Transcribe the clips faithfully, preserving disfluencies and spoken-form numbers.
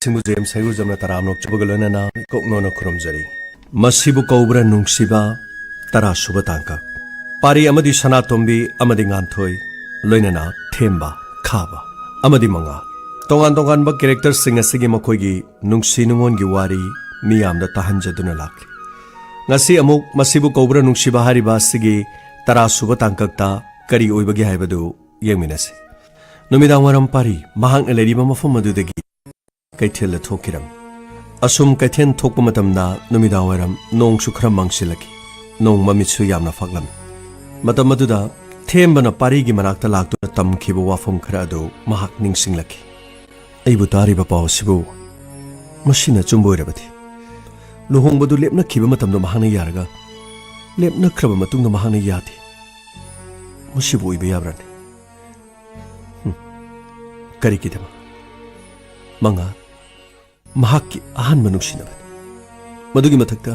ꯁꯤꯡꯕꯨ James ꯍꯩꯒꯨꯖꯝꯅ ꯇꯔꯥꯝꯅ ꯑꯣꯛꯆꯕꯒ ꯂꯣꯏꯅꯅ ꯏꯀꯣꯛ ꯅꯣꯟꯅ ꯈꯨꯔꯨꯝꯖꯔꯤ꯫ ꯃꯁꯤꯕꯨ ꯀꯧꯕ꯭ꯔꯥ ꯅꯨꯡꯁꯤꯕ, ꯇꯔꯥꯁꯨꯕ ꯇꯥꯡꯀꯛ꯫ ꯄꯥꯔꯤ ꯑꯃꯗꯤ ꯁꯅꯥꯇꯣꯝꯕꯤ ꯑꯃꯗꯤ ꯉꯥꯟꯊꯣꯏ, ꯂꯣꯏꯅꯅ ꯊꯦꯝꯕ, ꯈꯥꯕ ꯑꯃꯗꯤ ꯃꯉꯥ꯫ ꯇꯣꯉꯥꯟ ꯇꯣꯉꯥꯟꯕ ꯀꯦꯔꯦꯛꯇꯔꯁꯤꯡ ꯑꯁꯤꯒꯤ ꯃꯈꯣꯏꯒꯤ ꯅꯨꯡꯁꯤ ꯅꯨꯡꯉꯣꯟꯒꯤ ꯋꯥꯔꯤ ꯃꯤꯌꯥꯝꯗ ꯇꯥꯍꯟꯖꯗꯨꯅ ꯂꯥꯛꯂꯤ꯫ ꯉꯁꯤ ꯑꯃꯨꯛ ꯃꯁꯤꯕꯨ ꯀꯧꯕ꯭ꯔꯥ ꯅꯨꯡꯁꯤꯕ ꯍꯥꯏꯔꯤꯕ ꯑꯁꯤꯒꯤ ꯇꯔꯥꯁꯨꯕ ꯇꯥꯡꯀꯛꯇ ꯀꯔꯤ ꯑꯣꯏꯕꯒꯦ ꯍꯥꯏꯕꯗꯨ ꯌꯦꯡꯃꯤꯟꯅꯁꯤ꯫ ꯅꯨꯃꯤꯗꯥꯡ ꯋꯥꯏꯔꯝ ꯄꯥꯔꯤ ꯃꯍꯥꯛꯅ ꯂꯩꯔꯤꯕ ꯃꯐꯝ ꯑꯗꯨꯗꯒꯤ ꯀꯩꯊꯦꯜꯗ ꯊꯣꯛꯈꯤꯔꯝꯃꯤ꯫ ꯑꯁꯨꯝ ꯀꯩꯊꯦꯜ ꯊꯣꯛꯄ ꯃꯇꯝꯗ ꯅꯨꯃꯤꯗꯥꯡ ꯋꯥꯏꯔꯝ ꯅꯣꯡꯁꯨ ꯈꯔ ꯃꯥꯡꯁꯤꯜꯂꯛꯈꯤ꯫ ꯅꯣꯡ ꯃꯃꯤꯠꯁꯨ ꯌꯥꯝꯅ ꯐꯥꯛꯂꯝꯃꯤ꯫ ꯃꯇꯝ ꯑꯗꯨꯗ ꯊꯦꯝꯕꯅ ꯄꯥꯔꯤꯒꯤ ꯃꯅꯥꯛꯇ ꯂꯥꯛꯇꯨꯅ ꯇꯝꯈꯤꯕ ꯋꯥꯐꯝ ꯈꯔ ꯑꯗꯨ ꯃꯍꯥꯛ ꯅꯤꯡꯁꯤꯡꯂꯛꯈꯤ꯫ ꯑꯩꯕꯨ ꯇꯥꯔꯤꯕ ꯄꯥꯎ ꯑꯁꯤꯕꯨ ꯃꯁꯤꯅ ꯑꯆꯨꯝꯕ ꯑꯣꯏꯔꯕꯗꯤ, ꯂꯨꯍꯣꯡꯕꯗꯨ ꯂꯦꯞꯅꯈꯤꯕ ꯃꯇꯝꯗ ꯃꯍꯥꯛꯅ ꯌꯥꯔꯒ, ꯂꯦꯞꯅꯈ꯭ꯔꯕ ꯃꯇꯨꯡꯗ ꯃꯍꯥꯛꯅ ꯌꯥꯗꯦ꯫ ꯃꯁꯤꯕꯨ ꯑꯣꯏꯕ ꯌꯥꯕ꯭ꯔꯥꯅꯦ? ꯍꯨꯝ꯫ ꯀꯔꯤꯒꯤꯗꯃꯛ? ꯃꯉꯥ, ꯃꯍꯥꯛꯀꯤ ꯑꯍꯥꯟꯕ ꯅꯨꯡꯁꯤꯅꯕꯅꯤ꯫ ꯃꯗꯨꯒꯤ ꯃꯊꯛꯇ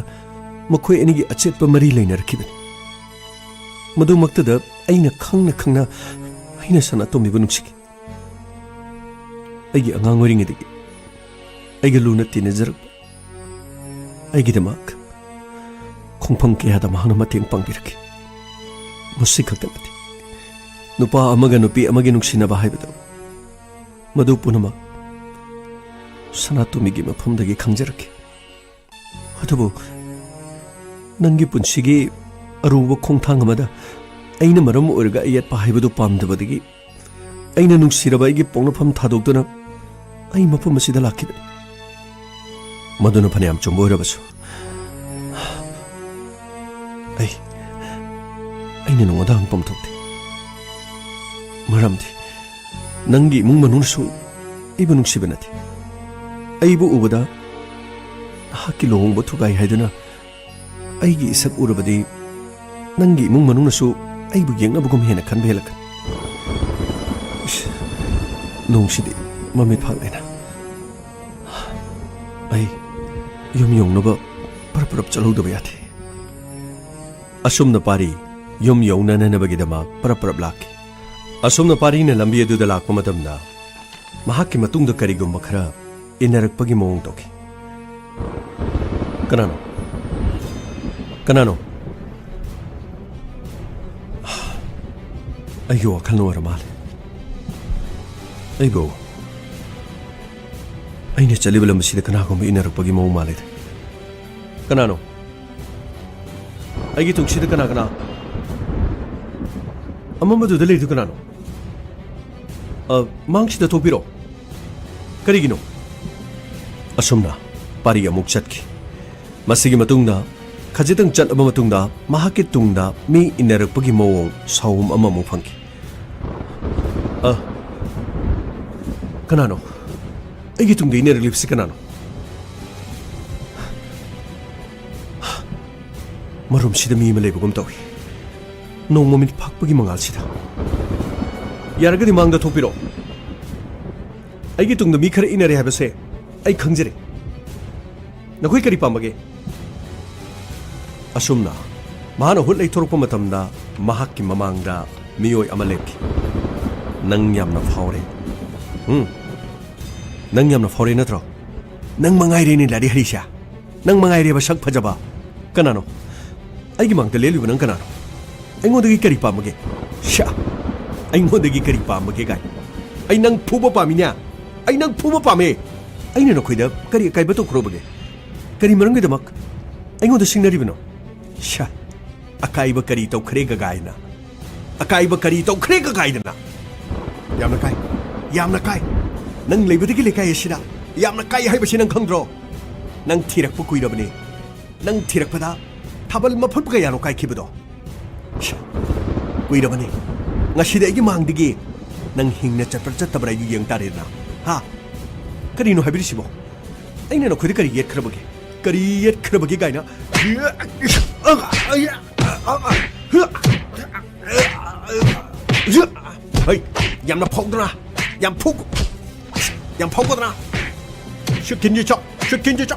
ꯃꯈꯣꯏ ꯑꯅꯤꯒꯤ ꯑꯆꯦꯠꯄ ꯃꯔꯤ ꯂꯩꯅꯔꯛꯈꯤꯕꯅꯤ꯫ ꯃꯗꯨꯃꯛꯇꯗ ꯑꯩꯅ ꯈꯪꯅ ꯈꯪꯅ ꯑꯩꯅ ꯁꯅꯥꯇꯣꯝꯕꯤꯕꯨ ꯅꯨꯡꯁꯤꯈꯤ꯫ ꯑꯩꯒꯤ ꯑꯉꯥꯡ ꯑꯣꯏꯔꯤꯉꯩꯗꯒꯤ ꯑꯩꯒ ꯂꯨꯅ ꯇꯤꯟꯅꯖꯔꯛꯄ, ꯑꯩꯒꯤꯗꯃꯛ ꯈꯣꯡꯐꯝ ꯀꯌꯥꯗ ꯃꯍꯥꯛꯅ ꯃꯇꯦꯡ ꯄꯥꯡꯕꯤꯔꯛꯈꯤ꯫ ꯃꯁꯤ ꯈꯛꯇ ꯅꯠꯇꯦ, ꯅꯨꯄꯥ ꯑꯃꯒ ꯅꯨꯄꯤ ꯑꯃꯒꯤ ꯅꯨꯡꯁꯤꯅꯕ ꯍꯥꯏꯕꯗꯨ, ꯃꯗꯨ ꯄꯨꯝꯅꯃꯛ ꯁꯅꯥꯇꯣꯝꯕꯤꯒꯤ ꯃꯐꯝꯗꯒꯤ ꯈꯪꯖꯔꯛꯈꯤ꯫ ꯑꯗꯨꯕꯨ ꯅꯪꯒꯤ ꯄꯨꯟꯁꯤꯒꯤ ꯑꯔꯨꯕ ꯈꯣꯡꯊꯥꯡ ꯑꯃꯗ ꯑꯩꯅ ꯃꯔꯝ ꯑꯣꯏꯔꯒ ꯑꯌꯦꯠꯄ ꯍꯥꯏꯕꯗꯨ ꯄꯥꯝꯗꯕꯗꯒꯤ ꯑꯩꯅ ꯅꯨꯡꯁꯤꯔꯕ ꯑꯩꯒꯤ ꯄꯣꯛꯅꯐꯝ ꯊꯥꯗꯣꯛꯇꯨꯅ ꯑꯩ ꯃꯐꯝ ꯑꯁꯤꯗ ꯂꯥꯛꯈꯤꯕꯅꯤ꯫ ꯃꯗꯨꯅ ꯐꯅꯌꯥꯝ ꯆꯨꯝꯕ ꯑꯣꯏꯔꯕꯁꯨ, ꯑꯩ, ꯑꯩꯅ ꯅꯉꯣꯟꯗ ꯍꯪꯐꯝ ꯊꯣꯛꯇꯦ꯫ ꯃꯔꯝꯗꯤ ꯅꯪꯒꯤ ꯏꯃꯨꯡ ꯃꯅꯨꯡꯅꯁꯨ ꯑꯩꯕꯨ ꯅꯨꯡꯁꯤꯕ ꯅꯠꯇꯦ꯫ ꯑꯩꯕꯨ ꯎꯕꯗ ꯅꯍꯥꯛꯀꯤ ꯂꯨꯍꯣꯡꯕ ꯊꯨꯒꯥꯏ ꯍꯥꯏꯗꯨꯅ ꯑꯩꯒꯤ ꯏꯁꯛ ꯎꯔꯕꯗꯤ ꯅꯪꯒꯤ ꯏꯃꯨꯡ ꯃꯅꯨꯡꯅꯁꯨ ꯑꯩꯕꯨ ꯌꯦꯡꯅꯕꯒꯨꯝ ꯍꯦꯟꯅ ꯈꯟꯕ ꯍꯦꯜꯂꯛꯀꯅꯤ꯫ ꯏꯁ, ꯅꯣꯡꯁꯤꯗꯤ ꯃꯃꯤꯠ ꯐꯥꯛꯂꯦꯅ꯫ ꯑꯩ ꯌꯨꯝ ꯌꯧꯅꯕ ꯄꯔꯞ ꯄꯔꯞ ꯆꯠꯍꯧꯗꯕ ꯌꯥꯗꯦ꯫ ꯑꯁꯨꯝꯅ ꯄꯥꯔꯤ ꯌꯨꯝ ꯌꯧꯅꯅꯅꯕꯒꯤꯗꯃꯛ ꯄꯔꯞ ꯄꯔꯞ ꯂꯥꯛꯈꯤ꯫ ꯑꯁꯨꯝꯅ ꯄꯥꯔꯤꯅ ꯂꯝꯕꯤ ꯑꯗꯨꯗ ꯂꯥꯛꯄ ꯃꯇꯝꯗ ꯃꯍꯥꯛꯀꯤ ꯃꯇꯨꯡꯗ ꯀꯔꯤꯒꯨꯝꯕ ꯈꯔ ꯏꯟꯅꯔꯛꯄꯒꯤ ꯃꯑꯣꯡ ꯇꯧꯈꯤ꯫ "ꯀꯅꯥꯅꯣ? ꯀꯅꯥꯅꯣ?" ꯑꯩꯒꯤ ꯋꯥꯈꯜꯅ ꯑꯣꯏꯔ ꯃꯥꯜꯂꯦ꯫ ꯑꯩꯕꯨ, ꯑꯩꯅ ꯆꯠꯂꯤꯕ ꯂꯝ ꯑꯁꯤꯗ ꯀꯅꯥꯒꯨꯝꯕ ꯏꯟꯅꯔꯛꯄꯒꯤ ꯃꯑꯣꯡ ꯃꯥꯜꯂꯤꯗ꯫ "ꯀꯅꯥꯅꯣ? ꯑꯩꯒꯤ ꯇꯨꯡꯁꯤꯗ ꯀꯅꯥ ꯀꯅꯥ? ꯑꯃꯝꯕꯗꯨꯗ ꯂꯩꯔꯤꯗꯨ ꯀꯅꯥꯅꯣ? ꯑ, ꯃꯥꯡꯁꯤꯗ ꯊꯣꯛꯄꯤꯔꯣ꯫ ꯀꯔꯤꯒꯤꯅꯣ?" ꯑꯁꯨꯝꯅ ꯄꯥꯔꯤ ꯑꯃꯨꯛ ꯆꯠꯈꯤ꯫ ꯃꯁꯤꯒꯤ ꯃꯇꯨꯡꯗ, ꯈꯖꯤꯛꯇꯪ ꯆꯠꯂꯕ ꯃꯇꯨꯡꯗ, ꯃꯍꯥꯛꯀꯤ ꯇꯨꯡꯗ ꯃꯤ ꯏꯟꯅꯔꯛꯄꯒꯤ ꯃꯑꯣꯡ ꯁꯥꯎꯝ ꯑꯃꯃꯨꯛ ꯐꯪꯈꯤ꯫ "ꯑ, ꯀꯅꯥꯅꯣ? ꯑꯩꯒꯤ ꯇꯨꯡꯗ ꯏꯟꯅꯔꯛꯂꯤꯕꯁꯤ ꯀꯅꯥꯅꯣ?" ꯃꯔꯨꯝꯁꯤꯗ ꯃꯤ ꯑꯃ ꯂꯩꯕꯒꯨꯝ ꯇꯧꯏ꯫ ꯅꯣꯡ ꯃꯃꯤꯠ ꯐꯥꯛꯄꯒꯤ ꯃꯉꯥꯜꯁꯤꯗ꯫ "ꯌꯥꯔꯒꯗꯤ ꯃꯥꯡꯗ ꯊꯣꯛꯄꯤꯔꯣ꯫ ꯑꯩꯒꯤ ꯇꯨꯡꯗ ꯃꯤ ꯈꯔ ꯏꯟꯅꯔꯦ ꯍꯥꯏꯕꯁꯦ ꯑꯩ ꯈꯪꯖꯔꯦ꯫ ꯅꯈꯣꯏ ꯀꯔꯤ ꯄꯥꯝꯕꯒꯦ?" ꯑꯁꯨꯝꯅ ꯃꯍꯥꯛꯅ ꯍꯨꯠ ꯂꯩꯊꯣꯔꯛꯄ ꯃꯇꯝꯗ, ꯃꯍꯥꯛꯀꯤ ꯃꯃꯥꯡꯗ ꯃꯤꯑꯣꯏ ꯑꯃ ꯂꯦꯞꯈꯤ꯫ "ꯅꯪ ꯌꯥꯝꯅ ꯐꯥꯎꯔꯦ꯫ ꯎꯝ, ꯅꯪ ꯌꯥꯝꯅ ꯐꯥꯎꯔꯦ ꯅꯠꯇ꯭ꯔꯣ? ꯅꯪ ꯃꯉꯥꯏꯔꯦꯅꯦ ꯂꯥꯏꯔꯤꯛ ꯍꯩꯁꯦ꯫ ꯅꯪ ꯃꯉꯥꯏꯔꯦꯕ ꯁꯛ ꯐꯖꯕ꯫ ꯀꯅꯥꯅꯣ? ꯑꯩꯒꯤ ꯃꯥꯡꯗ ꯂꯦꯞꯂꯤꯕ ꯅꯪ ꯀꯅꯥꯅꯣ? ꯑꯩꯉꯣꯟꯗꯒꯤ ꯀꯔꯤ ꯄꯥꯝꯕꯒꯦ? ꯁ꯭ꯌꯥ! ꯑꯩꯉꯣꯟꯗꯒꯤ ꯀꯔꯤ ꯄꯥꯝꯕꯒꯦ ꯀꯥꯏ? ꯑꯩ ꯅꯪ ꯐꯨꯕ ꯄꯥꯝꯃꯤꯅꯦ꯫ ꯑꯩ ꯅꯪ ꯐꯨꯕ ꯄꯥꯝꯃꯦ꯫ ꯑꯩꯅ ꯅꯈꯣꯏꯗ ꯀꯔꯤ ꯑꯀꯥꯏꯕ ꯇꯧꯈ꯭ꯔꯕꯒꯦ? ꯀꯔꯤ ꯃꯔꯝꯒꯤꯗꯃꯛ ꯑꯩꯉꯣꯟꯗ ꯁꯤꯡꯅꯔꯤꯕꯅꯣ? ꯁ꯭ꯌꯥ! ꯑꯀꯥꯏꯕ ꯀꯔꯤ ꯇꯧꯈ꯭ꯔꯦ ꯒꯒꯥꯏꯅ? ꯑꯀꯥꯏꯕ ꯀꯔꯤ ꯇꯧꯈ꯭ꯔꯦ ꯒꯒꯥꯏꯗꯅ?" "ꯌꯥꯝꯅ ꯀꯥꯏ, ꯌꯥꯝꯅ ꯀꯥꯏ꯫ ꯅꯪ ꯂꯩꯕꯗꯒꯤ ꯂꯩꯀꯥꯏ ꯑꯁꯤꯗ ꯌꯥꯝꯅ ꯀꯥꯏ ꯍꯥꯏꯕꯁꯤ ꯅꯪ ꯈꯪꯗ꯭ꯔꯣ? ꯅꯪ ꯊꯤꯔꯛꯄ ꯀꯨꯏꯔꯕꯅꯤ꯫ ꯅꯪ ꯊꯤꯔꯛꯄꯗ ꯊꯥꯕꯜ ꯃꯐꯝ ꯀꯌꯥꯅꯣ ꯀꯥꯏꯈꯤꯕꯗꯣ? ꯁ꯭ꯌꯥ, ꯀꯨꯏꯔꯕꯅꯤ꯫ ꯉꯁꯤꯗꯤ ꯑꯩꯒꯤ ꯃꯥꯡꯗꯒꯤ ꯅꯪ ꯍꯤꯡꯅ ꯆꯠꯄ꯭ꯔꯥ ꯆꯠꯇꯕ꯭ꯔꯥ ꯑꯩ ꯌꯦꯡ ꯇꯥꯔꯦꯗꯅ꯫ ꯍꯥ? ꯀꯔꯤꯅꯣ ꯍꯥꯏꯕꯤꯔꯤꯁꯤꯕꯣ? ꯑꯩꯅ ꯅꯈꯣꯏꯗ ꯀꯔꯤ ꯌꯦꯠꯈ꯭ꯔꯕꯒꯦ? ꯀꯔꯤ ꯌꯦꯠꯈ꯭ꯔꯕꯒꯦ ꯀꯥꯏꯅ?" "ꯍꯩ, ꯌꯥꯝꯅ ꯐꯥꯎꯗ꯭ꯔꯥ? ꯌꯥꯝ ꯐꯨ-, ꯌꯥꯝ ꯐꯥꯎꯒꯗ꯭ꯔꯥ? ꯁꯨꯠ ꯊꯤꯟꯖꯤꯜꯂꯣ, ꯁꯨꯠ ꯊꯤꯟꯖꯤꯜꯂꯣ꯫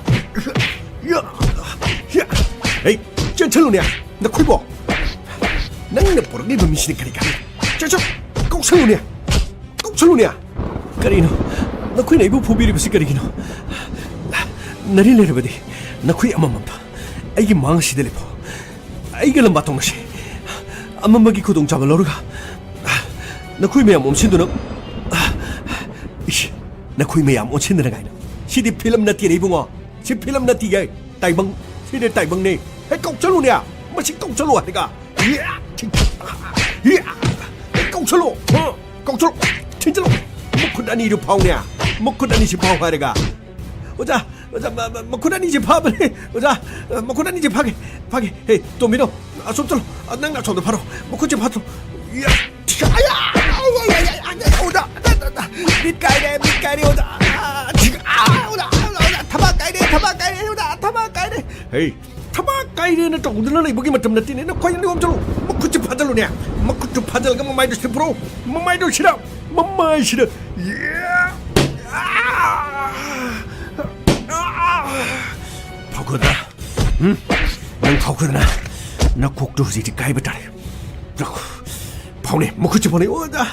ꯍꯩ, ꯆꯦꯟꯁꯤꯜꯂꯨꯅꯦ, ꯅꯈꯣꯏꯕꯣ꯫ ꯅꯪꯅ ꯄꯨꯔꯛꯂꯤꯕ ꯃꯤꯁꯤꯅ ꯀꯔꯤ ꯀꯥꯟꯅꯩ? ꯆꯠ, ꯆꯠ, ꯀꯧꯁꯜꯂꯨꯅꯦ, ꯀꯧꯁꯜꯂꯨꯅꯦ꯫ ꯀꯔꯤꯅꯣ? ꯅꯈꯣꯏꯅ ꯑꯩꯕꯨ ꯐꯨꯕꯤꯔꯤꯕꯁꯤ ꯀꯔꯤꯒꯤꯅꯣ? ꯅꯔꯤ ꯂꯩꯔꯕꯗꯤ ꯅꯈꯣꯏ ꯑꯃꯃꯝꯗ ꯑꯩꯒꯤ ꯃꯥꯡ ꯑꯁꯤꯗ ꯂꯦꯞꯄꯣ꯫ ꯑꯩꯒ ꯂꯝꯕꯥ ꯇꯧꯅꯁꯤ꯫ ꯑꯃꯝꯕꯒꯤ ꯈꯨꯗꯣꯡꯆꯥꯕ ꯂꯧꯔꯒ ꯅꯈꯣꯏ ꯃꯌꯥꯝ ꯑꯣꯟꯁꯤꯟꯗꯨꯅ, ꯏꯁ, ꯅꯈꯣꯏ ꯃꯌꯥꯝ ꯑꯣꯟꯁꯤꯟꯗꯅ ꯀꯥꯏꯅ꯫ ꯁꯤꯗꯤ ꯐꯤꯂꯝ ꯅꯠꯇꯦꯅꯦ ꯏꯕꯨꯡꯉꯣ꯫ ꯁꯤ ꯐꯤꯂꯝ ꯅꯠꯇꯤꯌꯦ꯫ ꯇꯥꯏꯕꯪ꯫ ꯁꯤꯗꯤ ꯇꯥꯏꯕꯪꯅꯦ꯫ ꯍꯦꯛ ꯀꯧꯁꯜꯂꯨꯅꯦ꯫ ꯃꯁꯤ ꯀꯧꯁꯜꯂꯨ ꯍꯥꯏꯔꯒ꯫ ꯀꯧꯁꯜꯂꯣ꯫ ꯀꯧꯁꯜꯂꯣ꯫ ꯊꯤꯟꯖꯜꯂꯣ꯫ ꯃꯈꯨꯠ ꯑꯅꯤꯗꯨ ꯐꯥꯎꯅꯦ꯫ ꯃꯈꯨꯠ ꯑꯅꯤꯁꯤ ꯐꯥꯎ ꯍꯥꯏꯔꯒ꯫ ꯑꯣꯖꯥ, ꯑꯣꯖꯥ, ꯃ-, ꯃ-, ꯃꯈꯨꯠ ꯑꯅꯤꯁꯤ ꯐꯥꯕꯅꯦ꯫ ꯑꯣꯖꯥ, ꯃꯈꯨꯠ ꯑꯅꯤꯁꯤ ꯐꯥꯒꯦ, ꯐꯥꯒꯦ꯫ ꯍꯦ, ꯇꯣꯝꯕꯤꯅꯧ, ꯑꯁꯣꯝ ꯆꯠꯂꯣ꯫ ꯅꯪꯅ ꯑꯁꯣꯝꯗ ꯐꯥꯔꯣ꯫ ꯃꯈꯨꯠꯁꯤ ꯐꯥꯠꯇ꯭ꯔꯣ꯫ ꯌꯥ! ꯑꯌꯥ! ꯑꯣꯖꯥ! ꯃꯤꯠ ꯀꯥꯏꯔꯦ, ꯃꯤꯠ ꯀꯥꯏꯔꯦ, ꯑꯣꯖꯥ! ꯑꯣꯖꯥ! ꯊꯕꯥꯛ ꯀꯥꯏꯔꯦ, ꯊꯕꯥꯛ ꯀꯥꯏꯔꯦ, ꯑꯣꯖꯥ! ꯊꯕꯥꯛ ꯀꯥꯏꯔꯦ! ꯍꯦ! ꯊꯕꯥꯛ ꯀꯥꯏꯔꯦꯅ ꯇꯧꯗꯨꯅ ꯂꯩꯕꯒꯤ ꯃꯇꯝ ꯅꯠꯇꯦꯅꯦ꯫ ꯅꯈꯣꯏ ꯑꯅꯤ ꯑꯣꯝꯁꯤꯜꯂꯨ꯫ ꯃꯈꯨꯠꯁꯤ ꯐꯥꯖꯜꯂꯨꯅꯦ꯫ ꯃꯈꯨꯠꯇꯨ ꯐꯥꯖꯜꯂꯒ ꯃꯃꯥꯏꯗꯨ ꯁꯤꯄ꯭ꯔꯣ꯫ ꯃꯃꯥꯏꯗꯨ ꯁꯤꯔ꯫ ꯃꯃꯥꯏꯁꯤꯗ꯫ ꯐꯥꯎꯒꯗ꯭ꯔꯥ? ꯎꯝ? ꯅꯪ ꯐꯥꯎꯒꯗ꯭ꯔꯥ? ꯅꯀꯣꯛꯇꯨ ꯍꯧꯖꯤꯛꯇꯤ ꯀꯥꯏꯕ ꯇꯥꯔꯦ꯫ ꯐꯥꯎꯅꯦ, ꯃꯈꯨꯠꯁꯤ ꯐꯥꯎꯅꯦ꯫ ꯑꯣꯖꯥ,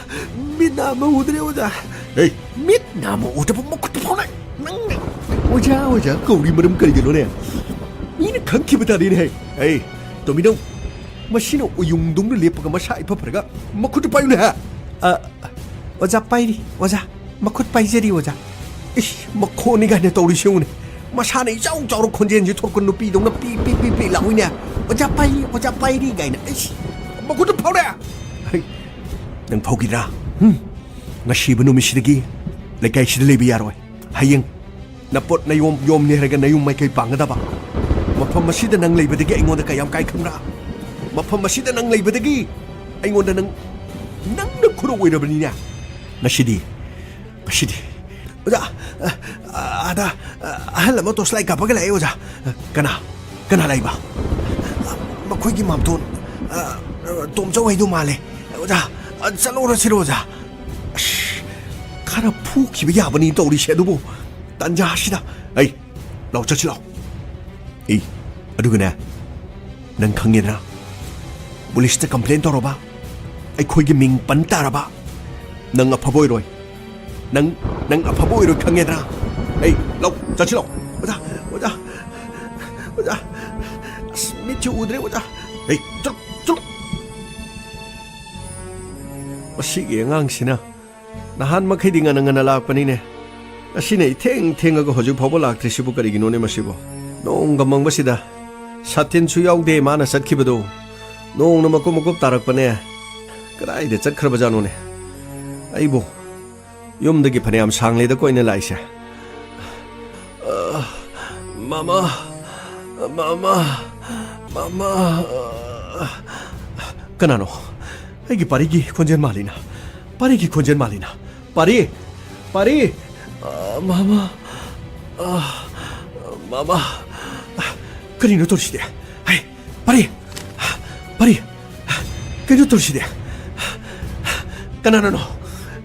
ꯃꯤꯠ ꯅꯥ ꯑꯃ ꯎꯗ꯭ꯔꯦ, ꯑꯣꯖꯥ꯫ ꯑꯦ, ꯃꯤꯠ ꯅꯥ ꯑꯃ ꯎꯗꯕ ꯃꯈꯨꯠꯇ ꯐꯥꯎꯅꯦ꯫ ꯅꯪ, ꯑꯣꯖꯥ, ꯑꯣꯖꯥ ꯀꯧꯔꯤ ꯃꯔꯝ ꯀꯔꯤꯒꯤꯅꯣꯅꯦ? ꯃꯤꯅ ꯈꯪꯈꯤꯕ ꯇꯥꯔꯦꯅꯦ꯫ ꯑꯦ, ꯇꯣꯝꯕꯤꯅꯧ, ꯃꯁꯤꯅ ꯎꯌꯨꯡꯗꯧꯅ ꯂꯦꯞꯄꯒ ꯃꯁꯥ ꯏꯐ ꯐꯔꯒ ꯃꯈꯨꯠꯇ ꯄꯥꯏꯌꯨꯅꯦ, ꯍꯥ? ꯑ, ꯑꯣꯖꯥ ꯄꯥꯏꯔꯤ, ꯑꯣꯖꯥ꯫ ꯃꯈꯨꯠ ꯄꯥꯏꯖꯔꯤ, ꯑꯣꯖꯥ꯫ ꯏꯁ, ꯃꯈꯣꯟꯅꯤ ꯀꯥꯏꯅ ꯇꯧꯔꯤꯁꯤ ꯌꯦꯡꯉꯨꯅꯦ꯫ ꯃꯁꯥꯅ ꯏꯆꯥꯎ ꯆꯥꯎꯔ ꯈꯣꯟꯖꯦꯜꯁꯤ ꯊꯣꯔꯛꯄ ꯅꯨꯄꯤꯗꯧꯅ ꯄꯤ, ꯄꯤ, ꯄꯤ, ꯄꯤ ꯂꯥꯎꯏꯅꯦ꯫ "ꯑꯣꯖꯥ ꯄꯥꯏꯔꯤ, ꯑꯣꯖꯥ ꯄꯥꯏꯔꯤ" ꯀꯥꯏꯅ꯫ ꯏꯁ, ꯃꯈꯨꯠꯇ ꯐꯥꯎꯔꯦ꯫ ꯍꯩ, ꯅꯪ ꯐꯥꯎꯈꯤꯗ꯭ꯔꯥ? ꯍꯨꯝ? ꯉꯁꯤꯕ ꯅꯨꯃꯤꯠꯁꯤꯗꯒꯤ ꯂꯩꯀꯥꯏꯁꯤꯗ ꯂꯩꯕ ꯌꯥꯔꯣꯏ꯫ ꯍꯌꯦꯡ ꯅꯄꯣꯠ ꯅꯌꯣꯝ ꯌꯣꯝꯅꯤ ꯍꯥꯏꯔꯒ ꯅꯌꯨꯝ ꯃꯥꯏꯀꯩ ꯄꯥꯡꯒꯗꯕ꯫ ꯃꯐꯝ ꯑꯁꯤꯗ ꯅꯪ ꯂꯩꯕꯗꯒꯤ ꯑꯩꯉꯣꯟꯗ ꯀꯌꯥꯝ ꯀꯥꯏ ꯈꯪꯕ꯭ꯔꯥ? ꯃꯐꯝ ꯑꯁꯤꯗ ꯅꯪ ꯂꯩꯕꯗꯒꯤ ꯑꯩꯉꯣꯟꯗ ꯅꯪ, ꯅꯪꯅ ꯈꯨꯔꯧ ꯑꯣꯏꯔꯕꯅꯤꯅꯦ꯫ ꯉꯁꯤꯗꯤ, ꯉꯁꯤꯗꯤ꯫ ꯑꯣꯖꯥ, ꯑ, ꯑ, ꯑꯥꯗ, ꯑ, ꯑꯍꯜ ꯑꯃ torch light ꯀꯥꯞꯄꯒ ꯂꯥꯛꯑꯦ, ꯑꯣꯖꯥ꯫ ꯀꯅꯥ? ꯀꯅꯥ ꯂꯥꯛꯏꯕ? ꯃꯈꯣꯏꯒꯤ ꯃꯥꯝꯇꯣꯟ, ꯑ, ꯇꯣꯝꯆꯧ ꯍꯥꯏꯗꯣ ꯃꯥꯜꯂꯦ꯫ ꯑꯣꯖꯥ, ꯑ, ꯆꯠꯂꯨꯔꯁꯤꯔꯣ, ꯑꯣꯖꯥ? ꯑꯁ, ꯈꯔ ꯐꯨꯈꯤꯕ ꯌꯥꯕꯅꯤ ꯇꯧꯔꯤꯁꯦ ꯑꯗꯨꯕꯨ, ꯇꯟꯖꯥꯁꯤꯗ꯫ ꯑꯩ, ꯂꯥꯎ, ꯆꯠꯁꯤ ꯂꯥꯎ꯫ ꯑꯦ, ꯑꯗꯨꯒꯅꯦ, ꯅꯪ ꯈꯪꯉꯦꯗꯅ, ꯄꯨꯂꯤꯁꯇ complain ꯇꯧꯔꯕ, ꯑꯩꯈꯣꯏꯒꯤ ꯃꯤꯡ ꯄꯟ ꯇꯥꯔꯕ, ꯅꯪ ꯑꯐꯕ ꯑꯣꯏꯔꯣꯏ꯫ ꯅꯪ, ꯅꯪ ꯑꯐꯕ ꯑꯣꯏꯔꯣꯏ ꯈꯪꯉꯦꯗ꯭ꯔꯥ? ꯑꯩ, ꯂꯧ, ꯆꯠꯁꯤ ꯂꯥꯎ꯫ ꯑꯣꯖꯥ, ꯑꯣꯖꯥ, ꯑꯣꯖꯥ, ꯑꯁ, ꯃꯤꯠꯁꯤ ꯎꯗ꯭ꯔꯦ, ꯑꯣꯖꯥ꯫ ꯑꯩ, ꯆꯠ, ꯆꯠ꯫ ꯃꯁꯤꯒꯤ ꯑꯉꯥꯡꯁꯤꯅ ꯅꯍꯥꯟ ꯃꯈꯩꯗꯤ ꯉꯟꯅ ꯉꯟꯅ ꯂꯥꯛꯄꯅꯤꯅꯦ꯫ ꯉꯁꯤꯅ ꯏꯊꯦꯡ ꯊꯦꯡꯉꯒ ꯍꯧꯖꯤꯛ ꯐꯥꯎꯕ ꯂꯥꯛꯇ꯭ꯔꯤꯁꯤꯕꯨ ꯀꯔꯤꯒꯤꯅꯣꯅꯦ ꯃꯁꯤꯕꯨ? ꯅꯣꯡꯒ ꯃꯪꯕꯁꯤꯗ ꯁꯥꯇꯤꯟꯁꯨ ꯌꯥꯎꯗꯦ ꯃꯥꯅ ꯆꯠꯈꯤꯕꯗꯣ꯫ ꯅꯣꯡꯅ ꯃꯀꯨꯞ ꯃꯀꯨꯞ ꯇꯥꯔꯛꯄꯅꯦ꯫ ꯀꯗꯥꯏꯗ ꯆꯠꯈ꯭ꯔꯕꯖꯥꯠꯅꯣꯅꯦ? ꯑꯩꯕꯨ ꯌꯨꯝꯗꯒꯤ ꯐꯅꯌꯥꯝ ꯁꯥꯡꯂꯦꯗ ꯀꯣꯏꯅ ꯂꯥꯛꯏꯁꯦ꯫ ꯑ, ꯃꯃꯥ, ꯃꯃꯥ, ꯃꯃꯥ꯫ ꯀꯅꯥꯅꯣ? ꯑꯩꯒꯤ ꯄꯥꯔꯤꯒꯤ ꯈꯣꯟꯖꯦꯜ ꯃꯥꯜꯂꯤꯅ꯫ ꯄꯥꯔꯤꯒꯤ ꯈꯣꯟꯖꯦꯜ ꯃꯥꯜꯂꯤꯅ꯫ ꯄꯥꯔꯤ! ꯄꯥꯔꯤ! ꯑ, ꯃꯃꯥ! ꯑ, ꯃꯃꯥ! ꯀꯔꯤꯅꯣ ꯇꯧꯔꯤꯁꯤꯗꯤ? ꯍꯩ! ꯄꯥꯔꯤ! ꯄꯥꯔꯤ! ꯀꯩꯅꯣ ꯇꯧꯔꯤꯁꯤꯗꯤ? ꯀꯅꯥꯅꯅꯣ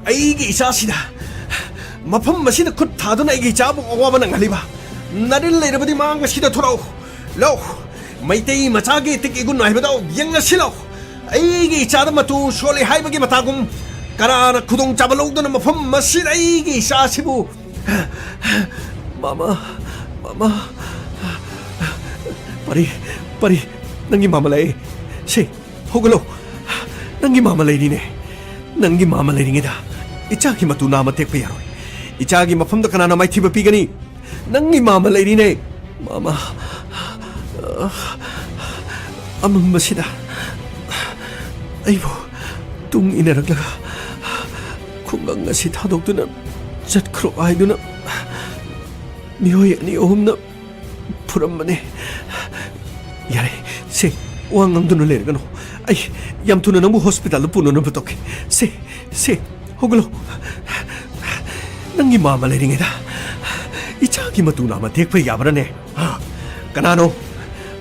ꯑꯩꯒꯤ ꯏꯆꯥꯁꯤꯗ, ꯃꯐꯝ ꯑꯁꯤꯗ ꯈꯨꯠ ꯊꯥꯗꯨꯅ ꯑꯩꯒꯤ ꯏꯆꯥꯕꯨ ꯑꯋꯥꯕ ꯅꯪꯍꯜꯂꯤꯕ? ꯅꯔꯤꯜ ꯂꯩꯔꯕꯗꯤ ꯃꯥ ꯉꯁꯤꯗ ꯊꯣꯔꯛꯎ꯫ ꯂꯧ, ꯃꯩꯇꯩ ꯃꯆꯥꯒꯤ ꯏꯇꯤꯛ ꯏꯒꯨꯟ ꯍꯥꯏꯕꯗꯣ ꯌꯦꯡꯉꯁꯤ ꯂꯧ꯫ ꯑꯩꯒꯤ ꯏꯆꯥꯗ ꯃꯇꯨ ꯁꯣꯜꯂꯤ ꯍꯥꯏꯕꯒꯤ ꯃꯇꯥꯒꯨꯝ ꯀꯅꯥꯅ ꯈꯨꯗꯣꯡꯆꯥꯕ ꯂꯧꯗꯨꯅ ꯃꯐꯝ ꯑꯁꯤꯗ ꯑꯩꯒꯤ ꯏꯆꯥꯁꯤꯕꯨ? ꯃꯃꯥ, ꯃꯃꯥ, ꯄꯥꯔꯤ, ꯄꯥꯔꯤ, ꯅꯪꯒꯤ ꯃꯃꯥ ꯂꯩ꯫ ꯁꯤ, ꯍꯧꯒꯠꯂꯣ꯫ ꯅꯪꯒꯤ ꯃꯃꯥ ꯂꯩꯔꯤꯅꯦ꯫ ꯅꯪꯒꯤ ꯃꯃꯥ ꯂꯩꯔꯤꯉꯩꯗ ꯏꯆꯥꯒꯤ ꯃꯇꯨ ꯅꯥꯝꯃ ꯇꯦꯛꯄ ꯌꯥꯔꯣꯏ꯫ ꯏꯆꯥꯒꯤ ꯃꯐꯝꯗ ꯀꯅꯥꯅ ꯃꯥꯏꯊꯤꯕ ꯄꯤꯒꯅꯤ? ꯅꯪꯒꯤ ꯃꯃꯥ ꯂꯩꯔꯤꯅꯦ꯫ ꯃꯃꯥ, ꯑꯃꯝꯕꯁꯤꯗ ꯑꯩꯕꯨ ꯇꯨꯡ ꯏꯟꯅꯔꯛꯂꯒ ꯈꯨꯡꯒꯪ ꯑꯁꯤ ꯊꯥꯗꯣꯛꯇꯨꯅ ꯆꯠꯈ꯭ꯔꯣ ꯍꯥꯏꯗꯨꯅ ꯃꯤꯑꯣꯏ ꯑꯅꯤ ꯑꯍꯨꯝꯅ ꯐꯨꯔꯝꯕꯅꯦ꯫ ꯌꯥꯔꯦ, ꯁꯦ, ꯋꯥ ꯉꯥꯡꯗꯨꯅ ꯂꯩꯔꯒꯅꯨ꯫ ꯑꯩ ꯌꯥꯝ ꯊꯨꯅ ꯅꯪꯕꯨ ꯍꯣꯁꯄꯤꯇꯥꯜꯗ ꯄꯨꯅꯅꯕ ꯇꯧꯒꯦ꯫ ꯁꯦ, ꯁꯦ, ꯍꯧꯒꯠꯂꯣ꯫ ꯅꯪꯒꯤ ꯃꯃꯥ ꯂꯩꯔꯤꯉꯩꯗ ꯏꯆꯥꯒꯤ ꯃꯇꯨ ꯅꯥꯝꯃ ꯇꯦꯛꯄ ꯌꯥꯕ꯭ꯔꯥꯅꯦ? ꯍꯥ? ꯀꯅꯥꯅꯣ?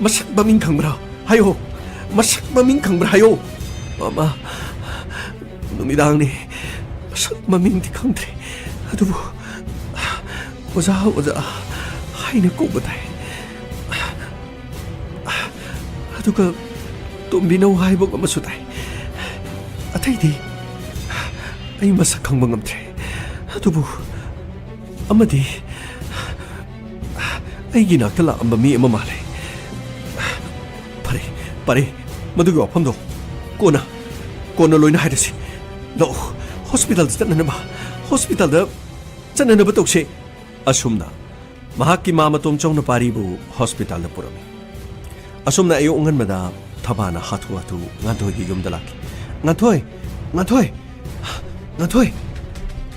ꯃꯁꯛ ꯃꯃꯤꯡ ꯈꯪꯕ꯭ꯔꯥ? ꯍꯥꯏꯌꯣ꯫ ꯃꯁꯛ ꯃꯃꯤꯡ ꯈꯪꯕ꯭ꯔꯥ? ꯍꯥꯏꯌꯣ꯫ ꯃꯃꯥ, ꯅꯨꯃꯤꯗꯥꯡꯅꯤ꯫ ꯃꯁꯛ ꯃꯃꯤꯡꯗꯤ ꯈꯪꯗ꯭ꯔꯦ꯫ ꯑꯗꯨꯕꯨ ꯑꯣꯖꯥ, ꯑꯣꯖꯥ ꯍꯥꯏꯅ ꯀꯧꯕ ꯇꯥꯏ꯫ ꯑꯗꯨꯒ ꯇꯣꯝꯕꯤꯅꯧ ꯍꯥꯏꯕ ꯑꯃꯁꯨ ꯇꯥꯏ꯫ ꯑꯇꯩꯗꯤ ꯑꯩ ꯃꯁꯛ ꯈꯪꯕ ꯉꯝꯗ꯭ꯔꯦ꯫ ꯑꯗꯨꯕꯨ ꯑꯃꯗꯤ ꯑꯩꯒꯤ ꯅꯥꯛꯇ ꯂꯥꯛꯂꯝꯕ ꯃꯤ ꯑꯃ ꯃꯥꯜꯂꯦ꯫ ꯐꯔꯦ, ꯐꯔꯦ, ꯃꯗꯨꯒꯤ ꯋꯥꯐꯝꯗꯣ ꯀꯣꯟꯅ, ꯀꯣꯟꯅ ꯂꯣꯏꯅ ꯍꯥꯏꯔꯁꯤ꯫ ꯂꯥꯛꯑꯣ, ꯍꯣꯁꯄꯤꯇꯥꯜꯗ ꯆꯠꯅꯅꯕ, ꯍꯣꯁꯄꯤꯇꯥꯜꯗ ꯆꯠꯅꯅꯕ ꯇꯧꯁꯦ꯫ ꯑꯁꯨꯝꯅ ꯃꯍꯥꯛꯀꯤ ꯃꯥꯃꯇꯣꯝ ꯆꯧꯅꯄꯥꯔꯤꯕꯨ ꯍꯣꯁꯄꯤꯇꯥꯜꯗ ꯄꯨꯔꯝꯃꯤ꯫ ꯑꯁꯨꯝꯅ ꯑꯌꯨꯛ ꯑꯉꯟꯕꯗ ꯊꯕꯥꯅ ꯍꯥꯊꯨ ꯍꯥꯊꯨ ꯉꯥꯟꯊꯣꯏꯒꯤ ꯌꯨꯝꯗ ꯂꯥꯛꯈꯤ꯫ "ꯉꯥꯟꯊꯣꯏ! ꯉꯥꯟꯊꯣꯏ! ꯉꯥꯟꯊꯣꯏ!"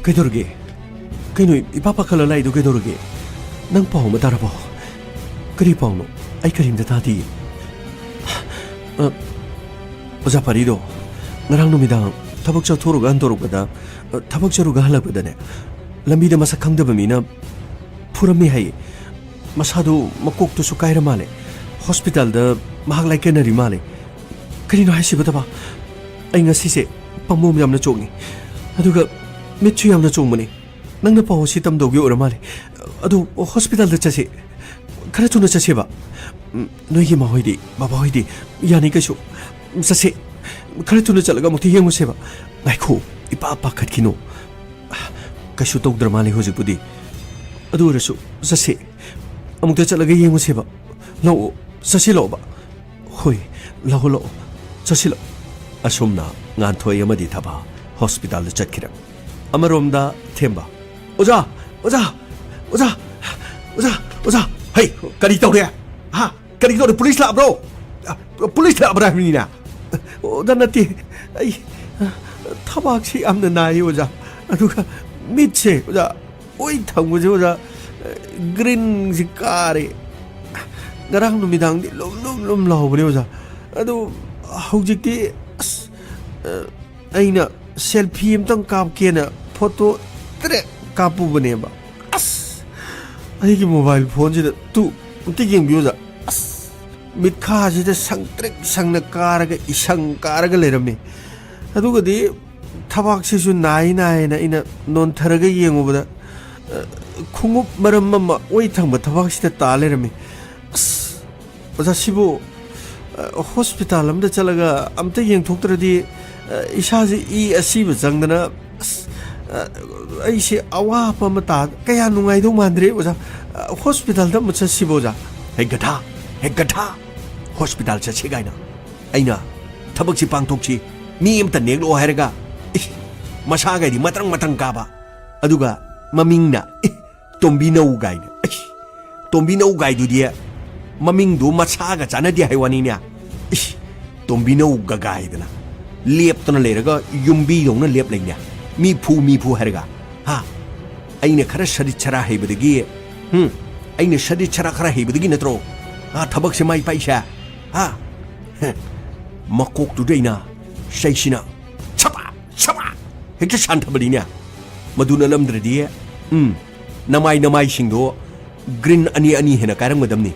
"ꯀꯩꯗꯧꯔꯒꯦ? ꯀꯩꯅꯣ ꯏꯄꯥ ꯄꯥꯈꯠꯂ ꯂꯥꯛꯏꯗꯣ ꯀꯩꯗꯧꯔꯒꯦ? ꯅꯪ ꯄꯥꯎ ꯑꯃ ꯇꯥꯔꯕꯣ?" "ꯀꯔꯤ ꯄꯥꯎꯅꯣ? ꯑꯩ ꯀꯔꯤꯝꯇ ꯇꯥꯗꯤꯌꯦ꯫" "ꯑ, ꯑꯣꯖꯥ ꯄꯥꯔꯤꯗꯣ ꯉꯔꯥꯡ ꯅꯨꯃꯤꯗꯥꯡ ꯊꯕꯛ ꯆꯠꯊꯣꯛꯎꯔꯒ ꯍꯟꯗꯣꯔꯛꯄꯗ, ꯑ, ꯊꯕꯛ ꯆꯠꯂꯨꯔꯒ ꯍꯜꯂꯛꯄꯗꯅꯦ, ꯂꯝꯕꯤꯗ ꯃꯁꯛ ꯈꯪꯗꯕ ꯃꯤꯅ ꯐꯨꯔꯝꯃꯦ ꯍꯥꯏꯌꯦ꯫ ꯃꯁꯥꯗꯣ ꯃꯀꯣꯛꯇꯨꯁꯨ ꯀꯥꯏꯔ ꯃꯥꯜꯂꯦ꯫ ꯍꯣꯁꯄꯤꯇꯥꯜꯗ ꯃꯍꯥꯛ ꯂꯥꯏꯀꯠꯅꯔꯤ ꯃꯥꯜꯂꯦ꯫" "ꯀꯔꯤꯅꯣ ꯍꯥꯏꯁꯤꯕꯣ, ꯊꯕꯥ? ꯑꯩ ꯉꯁꯤꯁꯦ ꯄꯥꯝꯕꯣꯝ ꯌꯥꯝꯅ ꯆꯣꯡꯉꯤ, ꯑꯗꯨꯒ ꯃꯤꯠꯁꯨ ꯌꯥꯝꯅ ꯆꯣꯡꯕꯅꯤ꯫ ꯅꯪꯅ ꯄꯥꯎ ꯑꯁꯤ ꯇꯝꯗꯧꯒꯤ ꯑꯣꯏꯔ ꯃꯥꯜꯂꯦ꯫ ꯑꯗꯣ ꯍꯣꯁꯄꯤꯇꯥꯜꯗ ꯆꯠꯁꯤ, ꯈꯔ ꯊꯨꯅ ꯆꯠꯁꯦꯕ꯫ ꯎꯝ, ꯅꯣꯏꯒꯤ ꯏꯃꯥ ꯍꯣꯏꯗꯤ, ꯕꯕꯥ ꯍꯣꯏꯗꯤ ꯌꯥꯅꯤ ꯀꯩꯁꯨ꯫ ꯆꯠꯁꯦ, ꯈꯔ ꯊꯨꯅ ꯆꯠꯂꯒ ꯑꯃꯨꯛꯇ ꯌꯦꯡꯉꯨꯁꯦꯕ꯫" "ꯉꯥꯏꯈꯣ, ꯏꯄꯥ ꯄꯥꯈꯠꯈꯤꯅꯨ꯫ ꯀꯩꯁꯨ ꯇꯧꯗ꯭ꯔ ꯃꯥꯜꯂꯦ ꯍꯧꯖꯤꯛꯄꯨꯗꯤ꯫ ꯑꯗꯨ ꯑꯣꯏꯔꯁꯨ ꯆꯠꯁꯦ, ꯑꯃꯨꯛꯇ ꯆꯠꯂꯒ ꯌꯦꯡꯉꯨꯁꯦꯕ꯫ ꯂꯥꯛꯑꯣ, ꯆꯠꯁꯤ ꯂꯥꯛꯑꯣꯕ꯫" "ꯍꯣꯏ, ꯂꯥꯛꯑꯣ, ꯂꯥꯛꯑꯣ, ꯆꯠꯁꯤ ꯂꯥꯛꯑꯣ꯫" ꯑꯁꯨꯝꯅ ꯉꯥꯟꯊꯣꯏ ꯑꯃꯗꯤ ꯊꯕꯥ ꯍꯣꯁꯄꯤꯇꯥꯜꯗ ꯆꯠꯈꯤꯔꯝꯃꯤ꯫ ꯑꯃꯔꯣꯝꯗ ꯊꯦꯝꯕ, "ꯑꯣꯖꯥ, ꯑꯣꯖꯥ, ꯑꯣꯖꯥ, ꯑꯣꯖꯥ, ꯑꯣꯖꯥ, ꯍꯩ, ꯀꯔꯤ ꯇꯧꯔꯦ? ꯍꯥ? ꯀꯔꯤ ꯇꯧꯔꯦ? ꯄꯨꯂꯤꯁ ꯂꯥꯛꯑꯕ꯭ꯔꯣ? ꯑ, ꯄꯨꯂꯤꯁ ꯂꯥꯛꯑꯕ꯭ꯔꯥ ꯍꯥꯏꯕꯅꯤꯅ?" "ꯑꯣꯖꯥ, ꯅꯠꯇꯦ, ꯑꯩ, ꯑ, ꯊꯕꯥꯛꯁꯤ ꯌꯥꯝꯅ ꯅꯥꯏꯌꯦ ꯑꯣꯖꯥ, ꯑꯗꯨꯒ ꯃꯤꯠꯁꯦ ꯑꯣꯖꯥ, ꯑꯣꯏ ꯊꯪꯕꯁꯦ ꯑꯣꯖꯥ, ꯒ꯭ꯔꯤꯟꯁꯤ ꯀꯥꯔꯦ, ꯉꯔꯥꯡ ꯅꯨꯃꯤꯗꯥꯡꯗꯤ ꯂꯨꯝ ꯂꯨꯝ ꯂꯨꯝ ꯂꯥꯎꯕꯅꯦ ꯑꯣꯖꯥ, ꯑꯗꯨ ꯍꯧꯖꯤꯛꯇꯤ ꯑꯁ, ꯑ, ꯑꯩꯅ ꯁꯦꯜꯐꯤ ꯑꯝꯇꯪ ꯀꯥꯞꯀꯦꯅ ꯐꯣꯇꯣ ꯇꯔꯦꯠ ꯀꯥꯞꯄꯨꯕꯅꯦꯕ꯫ ꯑꯁ, ꯑꯩꯒꯤ ꯃꯣꯕꯥꯏꯜ ꯐꯣꯟꯁꯤꯗ ꯇꯨ ꯑꯝꯇ ꯌꯦꯡꯕꯤꯌꯨꯗ꯫ ꯑꯁ, ꯃꯤꯠꯈꯥꯁꯤꯗ ꯁꯪ ꯇ꯭ꯔꯤꯛ ꯁꯪꯅ ꯀꯥꯔꯒ ꯏꯁꯪ ꯀꯥꯔꯒ ꯂꯩꯔꯝꯃꯤ꯫ ꯑꯗꯨꯒꯗꯤ ꯊꯕꯥꯛꯁꯤꯁꯨ ꯅꯥꯏ ꯅꯥꯏꯅ ꯑꯩꯅ ꯅꯣꯟꯊꯔꯒ ꯌꯦꯡꯉꯨꯕꯗ, ꯑ, ꯈꯣꯡꯎꯞ ꯃꯔꯝ ꯑꯃ ꯑꯣꯏ ꯊꯪꯕ ꯊꯕꯥꯛꯁꯤꯗ ꯇꯥ ꯂꯩꯔꯝꯃꯤ꯫ ꯑꯁ, ꯑꯣꯖꯥ, ꯁꯤꯕꯨ, ꯑ, ꯍꯣꯁꯄꯤꯇꯥꯜ ꯑꯝꯗ ꯆꯠꯂꯒ ꯑꯝꯇ ꯌꯦꯡꯊꯣꯛꯇ꯭ꯔꯗꯤ, ꯑ, ꯏꯁꯥꯁꯦ ꯏ ꯑꯁꯤꯕ ꯆꯪꯗꯅ, ꯑꯁ, ꯑ, ꯑꯩꯁꯦ ꯑꯋꯥꯕ ꯑꯃ ꯇꯥ, ꯀꯌꯥ ꯅꯨꯡꯉꯥꯏꯗꯧ ꯃꯥꯟꯗ꯭ꯔꯦ, ꯑꯣꯖꯥ꯫ ꯑ, ꯍꯣꯁꯄꯤꯇꯥꯜꯗ ꯑꯃꯨꯛ ꯆꯠꯁꯤꯕ, ꯑꯣꯖꯥ꯫ "ꯍꯦ ꯒꯙꯥ, ꯍꯦ ꯒꯙꯥ, ꯍꯣꯁꯄꯤꯇꯥꯜ ꯆꯠꯁꯤ ꯀꯥꯏꯅ?" ꯑꯩꯅ ꯊꯕꯛꯁꯤ ꯄꯥꯡꯊꯣꯛꯁꯤ, ꯃꯤ ꯑꯃꯇ ꯅꯦꯛꯂꯛꯑꯣ ꯍꯥꯏꯔꯒ, ꯏꯁ, ꯃꯁꯥꯒꯗꯤ ꯃꯇ꯭ꯔꯪ ꯃꯇ꯭ꯔꯪ ꯀꯥꯕ, ꯑꯗꯨꯒ ꯃꯃꯤꯡꯅ, ꯏ, ꯇꯣꯝꯕꯤꯅꯧ ꯀꯥꯏꯅ꯫ ꯑꯩꯁ, ꯇꯣꯝꯕꯤꯅꯧ ꯀꯥꯏꯗꯨꯗꯤ ꯃꯃꯤꯡꯗꯨ ꯃꯁꯥꯒ ꯆꯥꯟꯅꯗꯦ ꯍꯥꯏ ꯋꯥꯅꯤꯅꯦ꯫ ꯏꯁ, ꯇꯣꯝꯕꯤꯅꯧ ꯒꯒꯥꯏꯗꯅ ꯂꯦꯞꯇꯅ ꯂꯩꯔꯒ ꯌꯨꯝꯕꯤꯗꯧꯅ ꯂꯦꯞ ꯂꯩꯅꯦ꯫ ꯃꯤ ꯐꯨ, ꯃꯤ ꯐꯨ ꯍꯥꯏꯔꯒ, ꯍꯥ? ꯑꯩꯅ ꯈꯔ ꯁꯔꯤꯠ ꯁꯔꯥ ꯍꯩꯕꯗꯒꯤ, ꯍꯨꯝ? ꯑꯩꯅ ꯁꯔꯤꯠ ꯁꯔꯥ ꯈꯔ ꯍꯩꯕꯗꯒꯤ ꯅꯠꯇ꯭ꯔꯣ, ꯍꯥ, ꯊꯕꯛꯁꯦ ꯃꯥꯏ ꯄꯥꯛꯏꯁꯦ? ꯍꯥ? ꯍꯦ, ꯃꯀꯣꯛꯇꯨꯗ ꯑꯩꯅ ꯆꯩꯁꯤꯅ ꯁꯄꯥ, ꯁꯄꯥ ꯍꯦꯛꯇ ꯁꯥꯟꯊꯕꯅꯤꯅꯦ꯫ ꯃꯗꯨ ꯅꯠꯂꯝꯗ꯭ꯔꯗꯤ, ꯎꯝ, ꯅꯃꯥꯏ ꯅꯃꯥꯏꯁꯤꯡꯗꯣ ꯒ꯭ꯔꯤꯟ ꯑꯅꯤ ꯑꯅꯤ ꯍꯦꯟꯅ ꯀꯥꯏꯔꯝꯒꯗꯕꯅꯤ꯫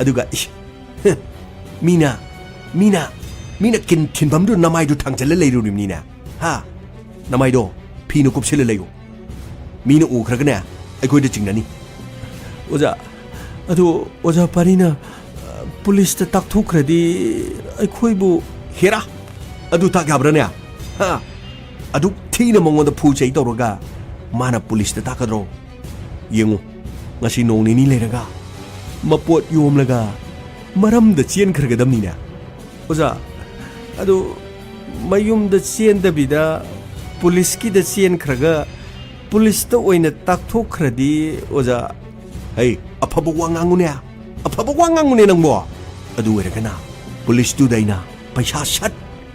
ꯑꯗꯨꯒ, ꯏꯁ, ꯍ, ꯃꯤꯅ, ꯃꯤꯅ, ꯃꯤꯅ ꯀꯤꯟ ꯊꯤꯟꯐꯝꯗꯨ ꯅꯃꯥꯏꯗꯨ ꯊꯥꯡꯖꯜꯂ ꯂꯩꯔꯨꯔꯤꯕꯅꯤꯅꯦ꯫ ꯍꯥ? ꯅꯃꯥꯏꯗꯣ ꯐꯤꯅ ꯀꯨꯞꯁꯤꯜꯂ ꯂꯩꯌꯨ꯫ ꯃꯤꯅ ꯎꯈ꯭ꯔꯒꯅꯦ, ꯑꯩꯈꯣꯏꯗ ꯆꯤꯡꯅꯅꯤ꯫ ꯑꯣꯖꯥ, ꯑꯗꯨ ꯑꯣꯖꯥ ꯄꯥꯔꯤꯅ, ꯑ, ꯄꯨꯂꯤꯁꯇ ꯇꯥꯛꯊꯣꯛꯈ꯭ꯔꯗꯤ ꯑꯩꯈꯣꯏꯕꯨ? ꯍꯦꯔꯥ, ꯑꯗꯨ ꯇꯥꯛ ꯌꯥꯕ꯭ꯔꯥꯅꯦ? ꯍꯥ? ꯑꯗꯨꯛ ꯊꯤꯅ ꯃꯉꯣꯟꯗ ꯐꯨ ꯆꯩ ꯇꯧꯔꯒ ꯃꯥꯅ ꯄꯨꯂꯤꯁꯇ ꯇꯥꯛꯀꯗ꯭ꯔꯣ? ꯌꯦꯡꯉꯨ, ꯉꯁꯤ ꯅꯣꯡ ꯅꯤꯅꯤ ꯂꯩꯔꯒ ꯃꯄꯣꯠ ꯌꯣꯝꯂꯒ ꯃꯔꯝꯗ ꯆꯦꯟꯈ꯭ꯔꯒꯗꯕꯅꯤꯅꯦ꯫ ꯑꯣꯖꯥ, ꯑꯗꯨ ꯃꯌꯨꯝꯗ ꯆꯦꯟꯗꯕꯤꯗ ꯄꯨꯂꯤꯁꯀꯤꯗ ꯆꯦꯟꯈ꯭ꯔꯒ ꯄꯨꯂꯤꯁꯇ ꯑꯣꯏꯅ ꯇꯥꯛꯊꯣꯛꯈ꯭ꯔꯗꯤ, ꯑꯣꯖꯥ? ꯍꯩ, ꯑꯐꯕ ꯋꯥ ꯉꯥꯡꯉꯨꯅꯦ, ꯑꯐꯕ ꯋꯥ ꯉꯥꯡꯉꯨꯅꯦ ꯅꯪꯕꯣ꯫ ꯑꯗꯨ ꯑꯣꯏꯔꯒꯅ ꯄꯨꯂꯤꯁꯇꯨꯗ ꯑꯩꯅ ꯄꯩꯁꯥ ꯁꯠ,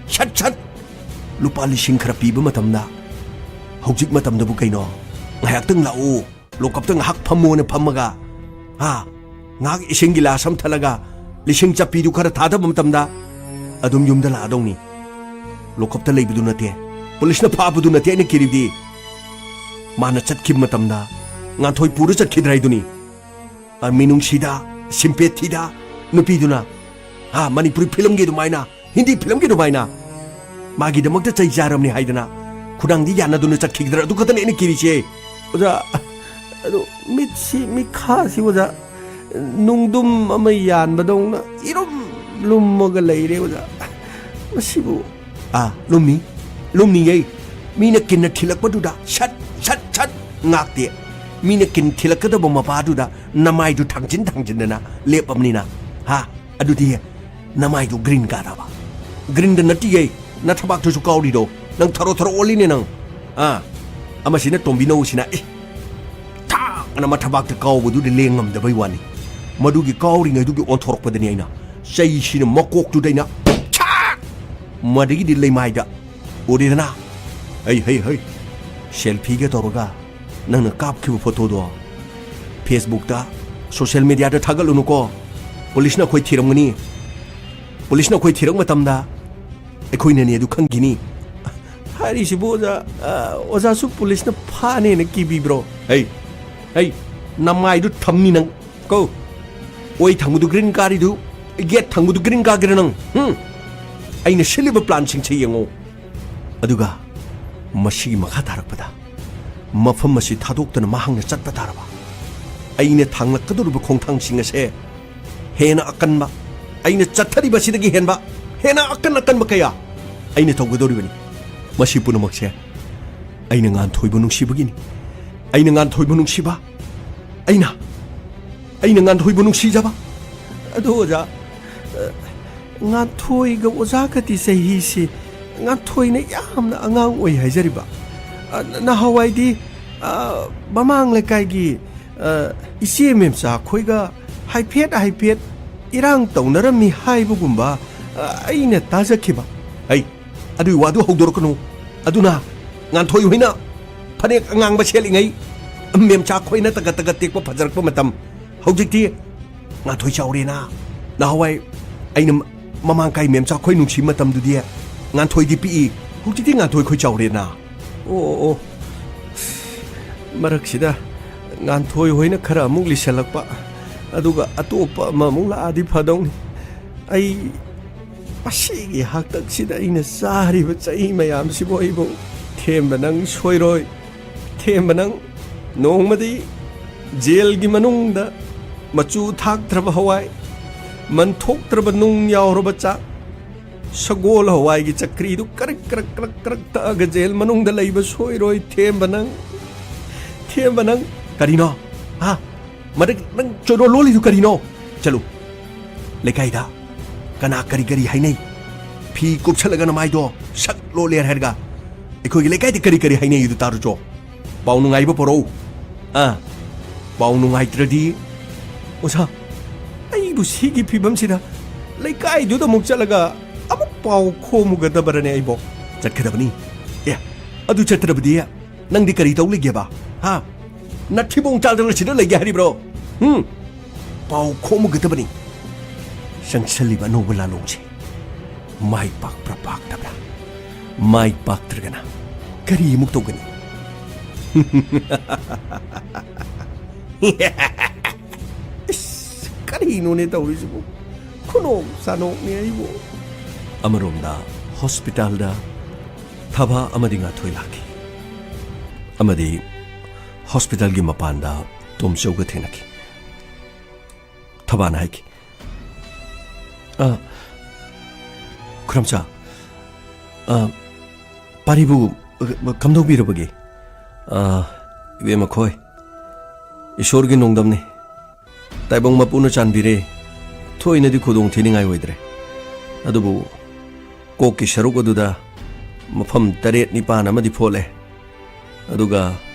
ꯁꯠ, ꯁꯠ ꯂꯨꯄꯥ ꯂꯤꯁꯤꯡ ꯈꯔ ꯄꯤꯕ ꯃꯇꯝꯗ, ꯍꯧꯖꯤꯛ ꯃꯇꯝꯗꯕꯨ ꯀꯩꯅꯣ, ꯉꯥꯏꯍꯥꯛꯇꯪ ꯂꯥꯛꯎ, ꯂꯣꯀꯞꯇ ꯉꯥꯏꯍꯥꯛ ꯐꯝꯃꯣꯅ ꯐꯝꯃꯒ, ꯍꯥ, ꯉꯥꯏꯍꯥꯛ ꯏꯁꯤꯡ ꯒꯤꯂꯥꯁ ꯑꯃ ꯊꯛꯂꯒ ꯂꯤꯁꯤꯡ ꯆꯠꯄꯤꯗꯨ ꯈꯔ ꯊꯥꯗꯕ ꯃꯇꯝꯗ ꯑꯗꯨꯝ ꯌꯨꯝꯗ ꯂꯥꯛꯑꯗꯧꯅꯤ꯫ ꯂꯣꯀꯞꯇ ꯂꯩꯕꯗꯨ ꯅꯠꯇꯦ, ꯄꯨꯂꯤꯁꯅ ꯐꯥꯕꯗꯨ ꯅꯠꯇꯦ ꯑꯩꯅ ꯀꯤꯔꯤꯕꯗꯤ꯫ ꯃꯥꯅ ꯆꯠꯈꯤꯕ ꯃꯇꯝꯗ ꯉꯥꯟꯊꯣꯏ ꯄꯨꯔ ꯆꯠꯈꯤꯗ꯭ꯔꯥ ꯍꯥꯏꯗꯨꯅꯤ꯫ ꯑ, ꯃꯤꯅꯨꯡꯁꯤꯗ, ꯁꯤꯝꯄꯦꯊꯤꯗ ꯅꯨꯄꯤꯗꯨꯅ, ꯍꯥ, ꯃꯅꯤꯄꯨꯔꯤ ꯐꯤꯂꯝꯒꯤ ꯑꯗꯨꯃꯥꯏꯅ, ꯍꯤꯟꯗꯤ ꯐꯤꯂꯝꯒꯤ ꯑꯗꯨꯃꯥꯏꯅ ꯃꯥꯒꯤꯗꯃꯛꯇ ꯆꯩ ꯆꯥꯔꯕꯅꯤ ꯍꯥꯏꯗꯅ ꯈꯨꯗꯥꯡꯗꯤ ꯌꯥꯅꯗꯨꯅ ꯆꯠꯈꯤꯒꯗ꯭ꯔꯥ? ꯑꯗꯨ ꯈꯛꯇꯅꯦ ꯑꯩꯅ ꯀꯤꯔꯤꯁꯦ꯫ ꯑꯣꯖꯥ, ꯑꯗꯣ ꯃꯤꯠꯁꯤ, ꯃꯤꯠꯈꯥꯁꯤ, ꯑꯣꯖꯥ, ꯅꯨꯡꯗꯨꯝ ꯑꯃ ꯌꯥꯟꯕꯗꯧꯅ ꯏꯔꯨꯝ ꯂꯨꯝꯃꯒ ꯂꯩꯔꯦ, ꯑꯣꯖꯥ꯫ ꯃꯁꯤꯕꯨ? ꯑꯥ, ꯂꯨꯝꯃꯤ, ꯂꯨꯝꯅꯤꯡꯉꯩ꯫ ꯃꯤꯅ ꯀꯤꯟꯅ ꯊꯤꯜꯂꯛꯄꯗꯨꯗ ꯁꯠ ꯁꯠ ꯁꯠ ꯉꯥꯛꯇꯦ꯫ ꯃꯤꯅ ꯀꯤꯟ ꯊꯤꯜꯂꯛꯀꯗꯕ ꯃꯄꯥꯗꯨꯗ ꯅꯃꯥꯏꯗꯨ ꯊꯥꯡꯖꯤꯟ ꯊꯥꯡꯖꯤꯟꯗꯅ ꯂꯦꯞꯄꯕꯅꯤꯅ, ꯍꯥ? ꯑꯗꯨꯗꯤ ꯅꯃꯥꯏꯗꯨ ꯒ꯭ꯔꯤꯟ ꯀꯥꯗꯕ꯫ ꯒ꯭ꯔꯤꯟꯗ ꯅꯠꯇꯤꯌꯦ, ꯅꯊꯕꯥꯛꯇꯨꯁꯨ ꯀꯥꯎꯔꯤꯗꯣ꯫ ꯅꯪ ꯊꯔꯣ ꯊꯔꯣ ꯑꯣꯜꯂꯤꯅꯦ ꯅꯪ꯫ ꯑꯥ, ꯑꯃꯁꯤꯅ ꯇꯣꯝꯕꯤꯅꯧꯁꯤꯅ, ꯑꯦ, ꯊꯥꯡꯅ ꯃꯊꯕꯥꯛꯇ ꯀꯥꯎꯕꯗꯨꯗꯤ ꯂꯦꯡ ꯉꯝꯗꯕꯩ ꯋꯥꯅꯤ꯫ ꯃꯗꯨꯒꯤ ꯀꯥꯎꯔꯤꯉꯩꯗꯨꯒꯤ ꯑꯣꯟꯊꯣꯔꯛꯄꯗꯅꯤ ꯑꯩꯅ ꯆꯩꯁꯤꯅ ꯃꯀꯣꯛꯇꯨꯗ ꯑꯩꯅ ꯁꯥꯛ! ꯃꯗꯒꯤꯗꯤ ꯂꯩꯃꯥꯏꯗ, ꯎꯔꯦꯗꯅ? ꯍꯩ, ꯍꯩ, ꯍꯩ! ꯁꯦꯜꯐꯤꯒ ꯇꯧꯔꯒ ꯅꯪꯅ ꯀꯥꯞꯈꯤꯕ ꯐꯣꯇꯣꯗꯣ Facebookꯇ, social mediaꯗ ꯊꯥꯒꯠꯂꯨꯅꯨꯀꯣ꯫ ꯄꯨꯂꯤꯁꯅ ꯑꯩꯈꯣꯏ ꯊꯤꯔꯝꯒꯅꯤ꯫ ꯄꯨꯂꯤꯁꯅ ꯑꯩꯈꯣꯏ ꯊꯤꯔꯛ ꯃꯇꯝꯗ ꯑꯩꯈꯣꯏꯅꯅꯦ ꯑꯗꯨ ꯈꯪꯈꯤꯅꯤ꯫ ꯍꯥꯏꯔꯤꯁꯤꯕꯨ ꯑꯣꯖꯥ, ꯑ, ꯑꯣꯖꯥꯁꯨ ꯄꯨꯂꯤꯁꯅ ꯐꯥꯅꯦꯅ ꯀꯤꯕꯤꯕ꯭ꯔꯣ? ꯍꯩ, ꯍꯩ, ꯅꯃꯥꯏꯗꯨ ꯊꯝꯅꯤ ꯅꯪ꯫ ꯀꯣ, ꯑꯣꯏ ꯊꯪꯕꯗꯨ ꯒ꯭ꯔꯤꯟ ꯀꯥꯔꯤꯗꯨ, ꯌꯦꯠ ꯊꯪꯕꯗꯨ ꯒ꯭ꯔꯤꯟ ꯀꯥꯒꯦꯔꯥ ꯅꯪ? ꯍꯨꯝ? ꯑꯩꯅ ꯁꯤꯜꯂꯤꯕ ꯄ꯭ꯂꯥꯟꯁꯤꯡꯁꯦ ꯌꯦꯡꯉꯣ꯫ ꯑꯗꯨꯒ ꯃꯁꯤꯒꯤ ꯃꯈꯥ ꯇꯥꯔꯛꯄꯗ ꯃꯐꯝ ꯑꯁꯤ ꯊꯥꯗꯣꯛꯇꯨꯅ ꯃꯍꯥꯛꯅ ꯆꯠꯄ ꯇꯥꯔꯕ? ꯑꯩꯅ ꯊꯥꯡꯂꯛꯀꯗꯧꯔꯤꯕ ꯈꯣꯡꯊꯥꯡꯁꯤꯡ ꯑꯁꯦ ꯍꯦꯟꯅ ꯑꯀꯟꯕ, ꯑꯩꯅ ꯆꯠꯊꯔꯤꯕꯁꯤꯗꯒꯤ ꯍꯦꯟꯕ, ꯍꯦꯟꯅ ꯑꯀꯟ ꯑꯀꯟꯕ ꯀꯌꯥ ꯑꯩꯅ ꯇꯧꯒꯗꯧꯔꯤꯕꯅꯤ꯫ ꯃꯁꯤ ꯄꯨꯝꯅꯃꯛꯁꯦ ꯑꯩꯅ ꯉꯥꯟꯊꯣꯏꯕ ꯅꯨꯡꯁꯤꯕꯒꯤꯅꯤ꯫ ꯑꯩꯅ ꯉꯥꯟꯊꯣꯏꯕ ꯅꯨꯡꯁꯤꯕ, ꯑꯩꯅ, ꯑꯩꯅ ꯉꯥꯟꯊꯣꯏꯕ ꯅꯨꯡꯁꯤꯖꯕ꯫ ꯑꯗꯣ ꯑꯣꯖꯥ, ꯑ, ꯉꯥꯟꯊꯣꯏꯒ ꯑꯣꯖꯥꯒꯗꯤ ꯆꯍꯤꯁꯤ, ꯉꯥꯟꯊꯣꯏꯅ ꯌꯥꯝꯅ ꯑꯉꯥꯡ ꯑꯣꯏ ꯍꯥꯏꯖꯔꯤꯕ꯫ ꯑ, ꯅ-, ꯅꯍꯥꯟꯋꯥꯏꯗꯤ, ꯑ, ꯃꯃꯥꯡ ꯂꯩꯀꯥꯏꯒꯤ, ꯑ, ꯏꯆꯦ ꯃꯦꯝꯆꯥ ꯈꯣꯏꯒ ꯍꯥꯏꯐꯦꯠ ꯍꯥꯏꯐꯦꯠ ꯏꯔꯥꯡ ꯇꯧꯅꯔꯝꯃꯤ ꯍꯥꯏꯕꯒꯨꯝꯕ, ꯑ, ꯑꯩꯅ ꯇꯥꯖꯈꯤꯕ꯫ ꯑꯩ ꯑꯗꯨꯒꯤ ꯋꯥꯗꯨ ꯍꯧꯗꯣꯔꯛꯀꯅꯨ꯫ ꯑꯗꯨꯅ ꯉꯥꯟꯊꯣꯏ ꯍꯣꯏꯅ ꯐꯅꯦꯛ ꯑꯉꯥꯡꯕ ꯁꯦꯠꯂꯤꯉꯩ ꯃꯦꯝꯆꯥ ꯈꯣꯏꯅ ꯇꯒꯠ ꯇꯒꯠ ꯇꯦꯛꯄ ꯐꯖꯔꯛꯄ ꯃꯇꯝ꯫ ꯍꯧꯖꯤꯛꯇꯤ ꯉꯥꯟꯊꯣꯏ ꯆꯥꯎꯔꯦꯅ꯫ ꯅꯍꯥꯟꯋꯥꯏ ꯑꯩꯅ ꯃ-, ꯃꯃꯥꯡ ꯀꯥꯏ ꯃꯦꯝꯆꯥ ꯈꯣꯏ ꯅꯨꯡꯁꯤꯕ ꯃꯇꯝꯗꯨꯗꯤ ꯉꯥꯟꯊꯣꯏꯗꯤ ꯄꯤꯛꯏ꯫ ꯍꯧꯖꯤꯛꯇꯤ ꯉꯥꯟꯊꯣꯏ ꯈꯣꯏ ꯆꯥꯎꯔꯦꯅ꯫ ꯑꯣ, ꯑꯣ, ꯑꯣ꯫ ꯃꯔꯛꯁꯤꯗ ꯉꯥꯟꯊꯣꯏ ꯍꯣꯏꯅ ꯈꯔ ꯑꯃꯨꯛ ꯂꯤꯁꯜꯂꯛꯄ, ꯑꯗꯨꯒ ꯑꯇꯣꯞꯄ ꯑꯃꯃꯨꯛ ꯂꯥꯛꯑꯗꯤ ꯐꯗꯧꯅꯤ꯫ ꯑꯩ ꯃꯁꯤꯒꯤ ꯍꯥꯛꯇꯛꯁꯤꯗ ꯑꯩꯅ ꯆꯥꯔꯤꯕ ꯆꯍꯤ ꯃꯌꯥꯝꯁꯤꯕꯨ ꯑꯩꯕꯨ ꯊꯦꯝꯕ ꯅꯪ ꯁꯣꯏꯔꯣꯏ꯫ ꯊꯦꯝꯕ ꯅꯪ ꯅꯣꯡꯃꯗꯤ ꯖꯦꯜꯒꯤ ꯃꯅꯨꯡꯗ ꯃꯆꯨ ꯊꯥꯛꯇ꯭ꯔꯕ ꯍꯋꯥꯏ, ꯃꯟ ꯊꯣꯛꯇ꯭ꯔꯕ ꯅꯨꯡ ꯌꯥꯎꯔꯕ ꯆꯥꯛ, ꯁꯒꯣꯜ ꯍꯋꯥꯏꯒꯤ ꯆꯀ꯭ꯔꯤꯗꯨ ꯀꯔꯛ ꯀꯔꯛ ꯀꯔꯛ ꯀꯔꯛ ꯇꯛꯑꯒ ꯖꯦꯜ ꯃꯅꯨꯡꯗ ꯂꯩꯕ ꯁꯣꯏꯔꯣꯏ꯫ ꯊꯦꯝꯕ ꯅꯪ, ꯊꯦꯝꯕ ꯅꯪ꯫ ꯀꯔꯤꯅꯣ? ꯍꯥ? ꯃꯗꯛ ꯅꯪ ꯆꯣꯏꯔꯣ ꯂꯣꯜꯂꯤꯗꯨ ꯀꯔꯤꯅꯣ? ꯆꯠꯂꯨ꯫ ꯂꯩꯀꯥꯏꯗ ꯀꯅꯥ ꯀꯔꯤ ꯀꯔꯤ ꯍꯥꯏꯅꯩ? ꯐꯤ ꯀꯨꯞꯁꯜꯂꯒ ꯅꯃꯥꯏꯗꯣ ꯁꯛ ꯂꯣꯜꯂꯦ ꯍꯥꯏꯔꯒ ꯑꯩꯈꯣꯏꯒꯤ ꯂꯩꯀꯥꯏꯗ ꯀꯔꯤ ꯀꯔꯤ ꯍꯥꯏꯅꯩ ꯑꯗꯨ ꯇꯥꯔꯨꯆꯣ꯫ ꯄꯥꯎ ꯅꯨꯡꯉꯥꯏꯕ ꯄꯣꯔꯛꯎ꯫ ꯑꯥ, ꯄꯥꯎ ꯅꯨꯡꯉꯥꯏꯇ꯭ꯔꯗꯤ, ꯑꯣꯖꯥ, ꯑꯩꯕꯨ ꯁꯤꯒꯤ ꯐꯤꯕꯝꯁꯤꯗ ꯂꯩꯀꯥꯏꯗꯨꯗ ꯑꯃꯨꯛ ꯆꯠꯂꯒ ꯑꯃꯨꯛ ꯄꯥꯎ ꯈꯣꯝꯃꯨꯒꯗꯕꯔꯅꯦ ꯑꯩꯕꯣ? ꯆꯠꯀꯗꯕꯅꯤ꯫ ꯑꯦ, ꯑꯗꯨ ꯆꯠꯇ꯭ꯔꯕꯗꯤ ꯅꯪꯗꯤ ꯀꯔꯤ ꯇꯧ ꯂꯩꯒꯦꯕ? ꯍꯥ? ꯅꯊꯤꯕꯣꯡ ꯆꯥꯗꯅ ꯁꯤꯗ ꯂꯩꯒꯦ ꯍꯥꯏꯔꯤꯕ꯭ꯔꯣ? ꯍꯨꯝ? ꯄꯥꯎ ꯈꯣꯝꯃꯨꯒꯗꯕꯅꯤ꯫ ꯆꯪꯁꯜꯂꯤꯕ ꯑꯅꯧꯕ ꯂꯥꯂꯣꯡꯁꯦ ꯃꯥꯏ ꯄꯥꯛꯄ꯭ꯔꯥ ꯄꯥꯛꯇꯕ꯭ꯔꯥ? ꯃꯥꯏ ꯄꯥꯛꯇ꯭ꯔꯒꯅ ꯀꯔꯤ ꯑꯃꯨꯛ ꯇꯧꯒꯅꯤ? ꯏꯁ, ꯀꯔꯤꯅꯣꯅꯦ ꯇꯧꯔꯤꯁꯤꯕꯨ? ꯈꯨꯅꯣꯛ ꯁꯥꯅꯣꯛꯅꯦ ꯑꯩꯕꯨ꯫ ꯑꯃꯔꯣꯝꯗ ꯍꯣꯁꯄꯤꯇꯥꯜꯗ ꯊꯕꯥ ꯑꯃꯗꯤ ꯉꯥꯊꯣꯏ ꯂꯥꯛꯈꯤ꯫ ꯑꯃꯗꯤ ꯍꯣꯁꯄꯤꯇꯥꯜꯒꯤ ꯃꯄꯥꯟꯗ ꯇꯣꯝꯆꯧꯒ ꯊꯦꯡꯅꯈꯤ꯫ ꯊꯕꯥꯅ ꯍꯥꯏꯈꯤ, "ꯑ, ꯈꯨꯔꯝꯆꯥ, ꯑ, ꯄꯥꯔꯤꯕꯨ, ꯑ, ꯀꯝꯗꯧꯕꯤꯔꯕꯒꯦ?" "ꯑ, ꯏꯕꯦꯝꯃ ꯈꯣꯏ, ꯏꯁꯣꯔꯒꯤ ꯅꯣꯡꯗꯝꯅꯤ꯫ ꯇꯥꯏꯕꯪ ꯃꯄꯨꯅ ꯆꯥꯟꯕꯤꯔꯦ꯫ ꯊꯣꯏꯅꯗꯤ ꯈꯨꯗꯣꯡ ꯊꯤꯅꯤꯡꯉꯥꯏ ꯑꯣꯏꯗ꯭ꯔꯦ꯫ ꯑꯗꯨꯕꯨ ꯀꯣꯛꯀꯤ ꯁꯔꯨꯛ ꯑꯗꯨꯗ ꯃꯐꯝ ꯇꯔꯦꯠ ꯅꯤꯄꯥꯟ ꯑꯃꯗꯤ ꯐꯣꯠꯂꯦ꯫ ꯑꯗꯨꯒ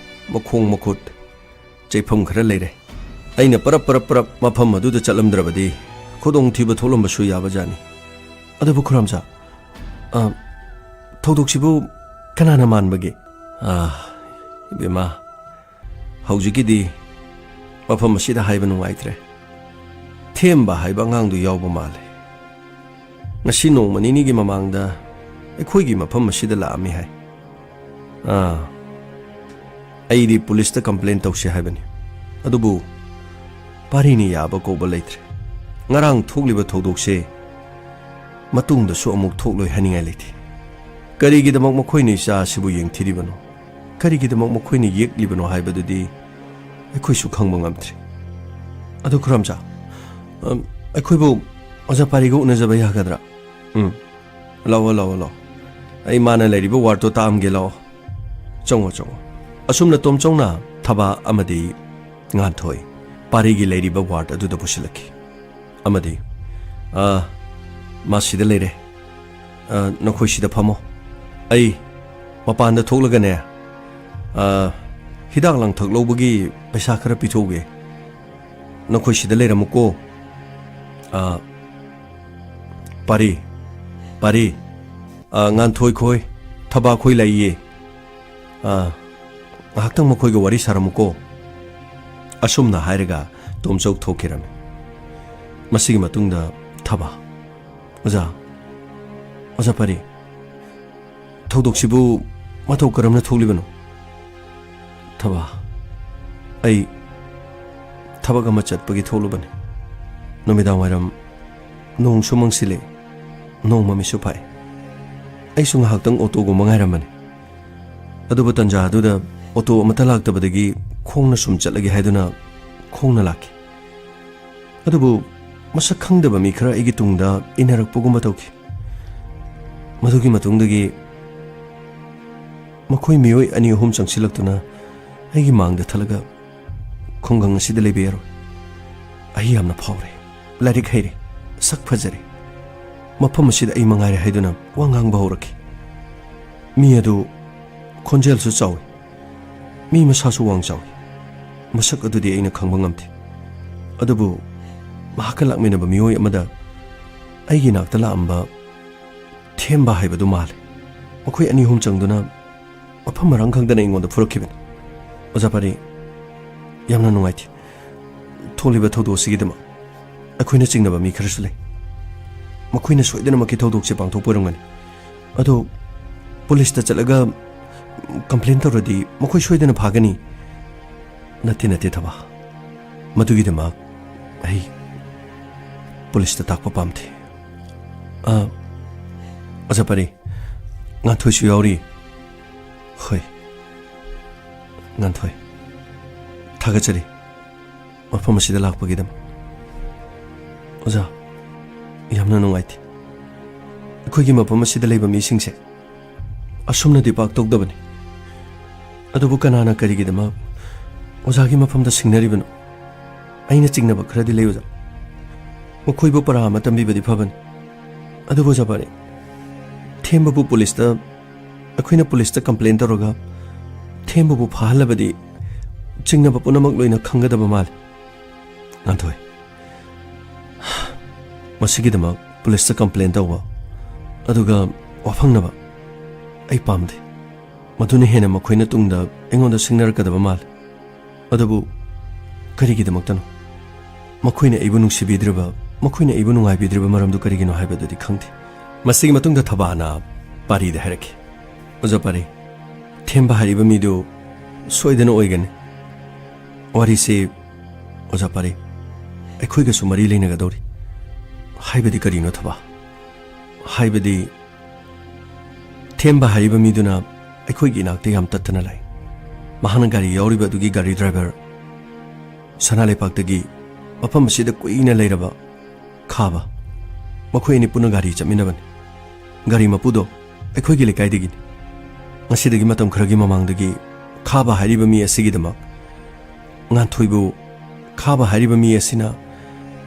ꯃꯈꯣꯡ ꯃꯈꯨꯠ ꯆꯩꯐꯝ ꯈꯔ ꯂꯩꯔꯦ꯫ ꯑꯩꯅ ꯄꯔꯞ ꯄꯔꯞ ꯄꯔꯞ ꯃꯐꯝ ꯑꯗꯨꯗ ꯆꯠꯂꯝꯗ꯭ꯔꯕꯗꯤ ꯈꯨꯗꯣꯡꯊꯤꯕ ꯊꯣꯛꯂꯝꯕꯁꯨ ꯌꯥꯕꯖꯥꯠꯅꯤ꯫ ꯑꯗꯨꯕꯨ ꯈꯨꯔꯝꯆꯥ, ꯑ, ꯊꯧꯗꯣꯛꯁꯤꯕꯨ ꯀꯅꯥꯅ ꯃꯥꯟꯕꯒꯦ?" "ꯑ, ꯏꯕꯦꯝꯃ, ꯍꯧꯖꯤꯛꯀꯤꯗꯤ ꯃꯐꯝ ꯑꯁꯤꯗ ꯍꯥꯏꯕ ꯅꯨꯡꯉꯥꯏꯇ꯭ꯔꯦ꯫ ꯊꯦꯝꯕ ꯍꯥꯏꯕ ꯑꯉꯥꯡꯗꯨ ꯌꯥꯎꯕ ꯃꯥꯜꯂꯦ꯫ ꯉꯁꯤ ꯅꯣꯡꯃ ꯅꯤꯅꯤꯒꯤ ꯃꯃꯥꯡꯗ ꯑꯩꯈꯣꯏꯒꯤ ꯃꯐꯝ ꯑꯁꯤꯗ ꯂꯥꯛꯑꯝꯃꯤ ꯍꯥꯏ꯫ ꯑꯥ, ꯑꯩꯗꯤ ꯄꯨꯂꯤꯁꯇ ꯀꯝꯄ꯭ꯂꯦꯟ ꯇꯧꯁꯤ ꯍꯥꯏꯕꯅꯤ꯫ ꯑꯗꯨꯕꯨ ꯄꯥꯔꯤꯅ ꯌꯥꯕ ꯀꯧꯕ ꯂꯩꯇ꯭ꯔꯦ꯫ ꯉꯔꯥꯡ ꯊꯣꯛꯂꯤꯕ ꯊꯧꯗꯣꯛꯁꯦ ꯃꯇꯨꯡꯗꯁꯨ ꯑꯃꯨꯛ ꯊꯣꯛꯂꯣꯏ ꯍꯥꯏꯅꯤꯡꯉꯥꯏ ꯂꯩꯇꯦ꯫ ꯀꯔꯤꯒꯤꯗꯃꯛ ꯃꯈꯣꯏꯅ ꯏꯆꯥ ꯑꯁꯤꯕꯨ ꯌꯦꯡꯊꯤꯔꯤꯕꯅꯣ? ꯀꯔꯤꯒꯤꯗꯃꯛ ꯃꯈꯣꯏꯅ ꯌꯦꯛꯂꯤꯕꯅꯣ ꯍꯥꯏꯕꯗꯨꯗꯤ ꯑꯩꯈꯣꯏꯁꯨ ꯈꯪꯕ ꯉꯝꯗ꯭ꯔꯤ꯫ ꯑꯗꯨ ꯈꯨꯔꯝꯆꯥ, ꯑꯝ, ꯑꯩꯈꯣꯏꯕꯨ ꯑꯣꯖꯥ ꯄꯥꯔꯤꯒ ꯎꯅꯖꯕ ꯌꯥꯒꯗ꯭ꯔꯥ?" "ꯎꯝ, ꯂꯥꯛꯑꯣ, ꯂꯥꯛꯑꯣ, ꯂꯥꯛꯑꯣ꯫ ꯑꯩ ꯃꯥꯅ ꯂꯩꯔꯤꯕ ꯋꯥꯔꯗꯇꯣ ꯇꯥꯛꯑꯝꯒꯦ, ꯂꯥꯛꯑꯣ꯫ ꯆꯪꯉꯣ, ꯆꯪꯉꯣ꯫ ꯑꯁꯨꯝꯅ ꯇꯣꯝꯆꯧꯅ ꯊꯕꯥ ꯑꯃꯗꯤ ꯉꯥꯟꯊꯣꯏ ꯄꯥꯔꯤꯒꯤ ꯂꯩꯔꯤꯕ ꯋꯥꯔꯗ ꯑꯗꯨꯗ ꯄꯨꯁꯤꯜꯂꯛꯈꯤ꯫ ꯑꯃꯗꯤ, "ꯑ, ꯃꯥ ꯁꯤꯗ ꯂꯩꯔꯦ꯫ ꯑ, ꯅꯈꯣꯏ ꯁꯤꯗ ꯐꯝꯃꯣ꯫ ꯑꯩ ꯃꯄꯥꯟꯗ ꯊꯣꯛꯂꯒꯅꯦ, ꯑ, ꯍꯤꯗꯥꯛ ꯂꯥꯡꯊꯛ ꯂꯧꯕꯒꯤ ꯄꯩꯁꯥ ꯈꯔ ꯄꯤꯊꯣꯛꯎꯒꯦ꯫ ꯅꯈꯣꯏ ꯁꯤꯗ ꯂꯩꯔꯝꯃꯨꯀꯣ꯫ ꯑ, ꯄꯥꯔꯤ, ꯄꯥꯔꯤ, ꯑ, ꯉꯥꯟꯊꯣꯏ ꯈꯣꯏ, ꯊꯕꯥ ꯈꯣꯏ ꯂꯩꯌꯦ꯫ ꯑ, ꯉꯥꯏꯍꯥꯛꯇꯪ ꯃꯈꯣꯏꯒ ꯋꯥꯔꯤ ꯁꯥꯔꯝꯃꯨꯀꯣ꯫" ꯑꯁꯨꯝꯅ ꯍꯥꯏꯔꯒ ꯇꯣꯝꯆꯧ ꯊꯣꯛꯈꯤꯔꯝꯃꯤ꯫ ꯃꯁꯤꯒꯤ ꯃꯇꯨꯡꯗ ꯊꯕꯥ, "ꯑꯣꯖꯥ, ꯑꯣꯖꯥ ꯄꯥꯔꯤ, ꯊꯧꯗꯣꯛꯁꯤꯕꯨ ꯃꯇꯧ ꯀꯔꯝꯅ ꯊꯣꯛꯂꯤꯕꯅꯣ?" "ꯊꯕꯥ, ꯑꯩ ꯊꯕꯛ ꯑꯃ ꯆꯠꯄꯒꯤ ꯊꯣꯛꯂꯨꯕꯅꯤ꯫ ꯅꯨꯃꯤꯗꯥꯡ ꯋꯥꯏꯔꯝ ꯅꯣꯡꯁꯨ ꯃꯪꯁꯤꯜꯂꯛꯏ, ꯅꯣꯡ ꯃꯃꯤꯁꯨ ꯐꯥꯛꯏ꯫ ꯑꯩꯁꯨ ꯉꯥꯏꯍꯥꯛꯇꯪ ꯑꯣꯇꯣꯒꯨꯝꯕ ꯉꯥꯏꯔꯝꯕꯅꯤ꯫ ꯑꯗꯨꯕꯨ ꯇꯟꯖꯥ ꯑꯗꯨꯗ ꯑꯣꯇꯣ ꯑꯃꯠꯇ ꯂꯥꯛꯇꯕꯗꯒꯤ ꯈꯣꯡꯅ ꯁꯨꯝ ꯆꯠꯂꯒꯦ ꯍꯥꯏꯗꯨꯅ ꯈꯣꯡꯅ ꯂꯥꯛꯈꯤ꯫ ꯑꯗꯨꯕꯨ ꯃꯁꯛ ꯈꯪꯗꯕ ꯃꯤ ꯈꯔ ꯑꯩꯒꯤ ꯇꯨꯡꯗ ꯏꯟꯅꯔꯛꯄꯒꯨꯝꯕ ꯇꯧꯈꯤ꯫ ꯃꯗꯨꯒꯤ ꯃꯇꯨꯡꯗꯒꯤ ꯃꯈꯣꯏ ꯃꯤꯑꯣꯏ ꯑꯅꯤ ꯑꯍꯨꯝ ꯆꯪꯁꯤꯜꯂꯛꯇꯨꯅ ꯑꯩꯒꯤ ꯃꯥꯡꯗ ꯊꯠꯂꯒ, "ꯈꯨꯡꯒꯪ ꯑꯁꯤꯗ ꯂꯩꯕ ꯌꯥꯔꯣꯏ꯫ ꯑꯩ ꯌꯥꯝꯅ ꯐꯥꯎꯔꯦ, ꯂꯥꯏꯔꯤꯛ ꯍꯩꯔꯦ, ꯁꯛ ꯐꯖꯔꯦ꯫ ꯃꯐꯝ ꯑꯁꯤꯗ ꯑꯩ ꯃꯉꯥꯏꯔꯦ" ꯍꯥꯏꯗꯨꯅ ꯋꯥ ꯉꯥꯡꯕ ꯍꯧꯔꯛꯈꯤ꯫ ꯃꯤ ꯑꯗꯨ ꯈꯣꯟꯖꯦꯜꯁꯨ ꯆꯥꯎꯏ, ꯃꯤ ꯃꯁꯥꯁꯨ ꯋꯥꯡ ꯆꯥꯎꯏ꯫ ꯃꯁꯛ ꯑꯗꯨꯗꯤ ꯑꯩꯅ ꯈꯪꯕ ꯉꯝꯗꯦ꯫ ꯑꯗꯨꯕꯨ ꯃꯍꯥꯛꯀ ꯂꯥꯛꯃꯤꯟꯅꯕ ꯃꯤꯑꯣꯏ ꯑꯃꯗ ꯑꯩꯒꯤ ꯅꯥꯛꯇ ꯂꯥꯛꯑꯝꯕ ꯊꯦꯝꯕ ꯍꯥꯏꯕꯗꯨ ꯃꯥꯜꯂꯦ꯫ ꯃꯈꯣꯏ ꯑꯅꯤ ꯑꯍꯨꯝ ꯆꯪꯗꯨꯅ ꯃꯐꯝ ꯃꯔꯥꯡ ꯈꯪꯗꯅ ꯑꯩꯉꯣꯟꯗ ꯐꯨꯔꯛꯈꯤꯕꯅꯤ꯫ "ꯑꯣꯖꯥ ꯄꯥꯔꯤ, ꯌꯥꯝꯅ ꯅꯨꯡꯉꯥꯏꯇꯦ꯫ ꯊꯣꯛꯂꯤꯕ ꯊꯧꯗꯣꯛ ꯑꯁꯤꯒꯤꯗꯃꯛ ꯑꯩꯈꯣꯏꯅ ꯆꯤꯡꯅꯕ ꯃꯤ ꯈꯔꯁꯨ ꯂꯩ꯫ ꯃꯈꯣꯏꯅ ꯁꯣꯏꯗꯅꯃꯛꯀꯤ ꯊꯧꯗꯣꯛꯁꯦ ꯄꯥꯡꯊꯣꯛꯄ ꯑꯣꯏꯔꯝꯒꯅꯤ꯫ ꯑꯗꯣ ꯄꯨꯂꯤꯁꯇ ꯆꯠꯂꯒ ꯀꯝꯄ꯭ꯂꯦꯟ ꯇꯧꯔꯗꯤ ꯃꯈꯣꯏ ꯁꯣꯏꯗꯅ ꯐꯥꯒꯅꯤ꯫" "ꯅꯠꯇꯦ, ꯅꯠꯇꯦ, ꯊꯕꯥ꯫ ꯃꯗꯨꯒꯤꯗꯃꯛ ꯑꯩ ꯄꯨꯂꯤꯁꯇ ꯇꯥꯛꯄ ꯄꯥꯝꯗꯦ꯫" "ꯑ, ꯑꯣꯖꯥ ꯄꯥꯔꯤ, ꯉꯥꯟꯊꯣꯏꯁꯨ ꯌꯥꯎꯔꯤ꯫" "ꯍꯣꯏ, ꯉꯥꯟꯊꯣꯏ, ꯊꯥꯒꯠꯆꯔꯤ ꯃꯐꯝ ꯑꯁꯤꯗ ꯂꯥꯛꯄꯒꯤꯗꯃꯛ꯫" "ꯑꯣꯖꯥ, ꯌꯥꯝꯅ ꯅꯨꯡꯉꯥꯏꯇꯦ꯫ ꯑꯩꯈꯣꯏꯒꯤ ꯃꯐꯝ ꯑꯁꯤꯗ ꯂꯩꯕ ꯃꯤꯁꯤꯡꯁꯦ ꯑꯁꯨꯝꯅꯗꯤ ꯄꯥꯛ ꯇꯧꯗꯕꯅꯤ꯫ ꯑꯗꯨꯕꯨ ꯀꯅꯥꯅ ꯀꯔꯤꯒꯤꯗꯃꯛ ꯑꯣꯖꯥꯒꯤ ꯃꯐꯝꯗ ꯁꯤꯡꯅꯔꯤꯕꯅꯣ? ꯑꯩꯅ ꯆꯤꯡꯅꯕ ꯈꯔꯗꯤ ꯂꯩ, ꯑꯣꯖꯥ꯫ ꯃꯈꯣꯏꯕꯨ ꯄꯔꯥ ꯑꯃ ꯇꯝꯕꯤꯕꯗꯤ ꯐꯕꯅꯤ꯫ ꯑꯗꯨꯕꯨ, ꯑꯣꯖꯥ ꯄꯥꯔꯤ, ꯊꯦꯝꯕꯕꯨ ꯄꯨꯂꯤꯁꯇ, ꯑꯩꯈꯣꯏꯅ ꯄꯨꯂꯤꯁꯇ ꯀꯝꯄ꯭ꯂꯦꯟ ꯇꯧꯔꯒ ꯊꯦꯝꯕꯕꯨ ꯐꯥꯍꯜꯂꯕꯗꯤ ꯆꯤꯡꯅꯕ ꯄꯨꯝꯅꯃꯛ ꯂꯣꯏꯅ ꯈꯪꯒꯗꯕ ꯃꯥꯜꯂꯤ꯫ ꯉꯥꯟꯊꯣꯏ, ꯃꯁꯤꯒꯤꯗꯃꯛ ꯄꯨꯂꯤꯁꯇ ꯀꯝꯄ꯭ꯂꯦꯟ ꯇꯧꯕ, ꯑꯗꯨꯒ ꯋꯥꯐꯪꯅꯕ ꯑꯩ ꯄꯥꯝꯗꯦ꯫ ꯃꯗꯨꯅ ꯍꯦꯟꯅ ꯃꯈꯣꯏꯅ ꯇꯨꯡꯗ ꯑꯩꯉꯣꯟꯗ ꯁꯤꯡꯅꯔꯛꯀꯗꯕ ꯃꯥꯜꯂꯤ꯫ ꯑꯗꯨꯕꯨ ꯀꯔꯤꯒꯤꯗꯃꯛꯇꯅꯣ? ꯃꯈꯣꯏꯅ ꯑꯩꯕꯨ ꯅꯨꯡꯁꯤꯕꯤꯗ꯭ꯔꯤꯕ, ꯃꯈꯣꯏꯅ ꯑꯩꯕꯨ ꯅꯨꯡꯉꯥꯏꯕꯤꯗ꯭ꯔꯤꯕ ꯃꯔꯝꯗꯨ ꯀꯔꯤꯒꯤꯅꯣ ꯍꯥꯏꯕꯗꯨꯗꯤ ꯈꯪꯗꯦ꯫ ꯃꯁꯤꯒꯤ ꯃꯇꯨꯡꯗ ꯊꯕꯥꯅ ꯄꯥꯔꯤꯗ ꯍꯥꯏꯔꯛꯈꯤ, "ꯑꯣꯖꯥ ꯄꯥꯔꯤ, ꯊꯦꯝꯕ ꯍꯥꯏꯔꯤꯕ ꯃꯤꯗꯨ ꯁꯣꯏꯗꯅ ꯑꯣꯏꯒꯅꯤ꯫ ꯋꯥꯔꯤꯁꯤ, ꯑꯣꯖꯥ ꯄꯥꯔꯤ, ꯑꯩꯈꯣꯏꯒꯁꯨ ꯃꯔꯤ ꯂꯩꯅꯒꯗꯧꯔꯤ꯫" "ꯍꯥꯏꯕꯗꯤ ꯀꯔꯤꯅꯣ, ꯊꯕꯥ?" "ꯍꯥꯏꯕꯗꯤ, ꯊꯦꯝꯕ ꯍꯥꯏꯔꯤꯕ ꯃꯤꯗꯨꯅ ꯑꯩꯈꯣꯏꯒꯤ ꯏꯅꯥꯛꯇ ꯌꯥꯝ ꯇꯠꯇꯅ ꯂꯥꯛꯏ꯫ ꯃꯍꯥꯛꯅ ꯒꯥꯔꯤ ꯌꯥꯎꯔꯤꯕ ꯑꯗꯨꯒꯤ ꯒꯥꯔꯤ ꯗ꯭ꯔꯥꯏꯚꯔ ꯁꯅꯥ ꯂꯩꯄꯥꯛꯇꯒꯤ ꯃꯐꯝ ꯑꯁꯤꯗ ꯀꯨꯏꯅ ꯂꯩꯔꯕ ꯈꯥꯕ, ꯃꯈꯣꯏ ꯑꯅꯤ ꯄꯨꯟꯅ ꯒꯥꯔꯤ ꯆꯠꯃꯤꯟꯅꯕꯅꯤ꯫ ꯒꯥꯔꯤ ꯃꯄꯨꯗꯣ ꯑꯩꯈꯣꯏꯒꯤ ꯂꯩꯀꯥꯏꯗꯒꯤꯅꯤ꯫ ꯉꯁꯤꯗꯒꯤ ꯃꯇꯝ ꯈꯔꯒꯤ ꯃꯃꯥꯡꯗꯒꯤ ꯈꯥꯕ ꯍꯥꯏꯔꯤꯕ ꯃꯤ ꯑꯁꯤꯒꯤꯗꯃꯛ ꯉꯥꯟꯊꯣꯏꯕꯨ, ꯈꯥꯕ ꯍꯥꯏꯔꯤꯕ ꯃꯤ ꯑꯁꯤꯅ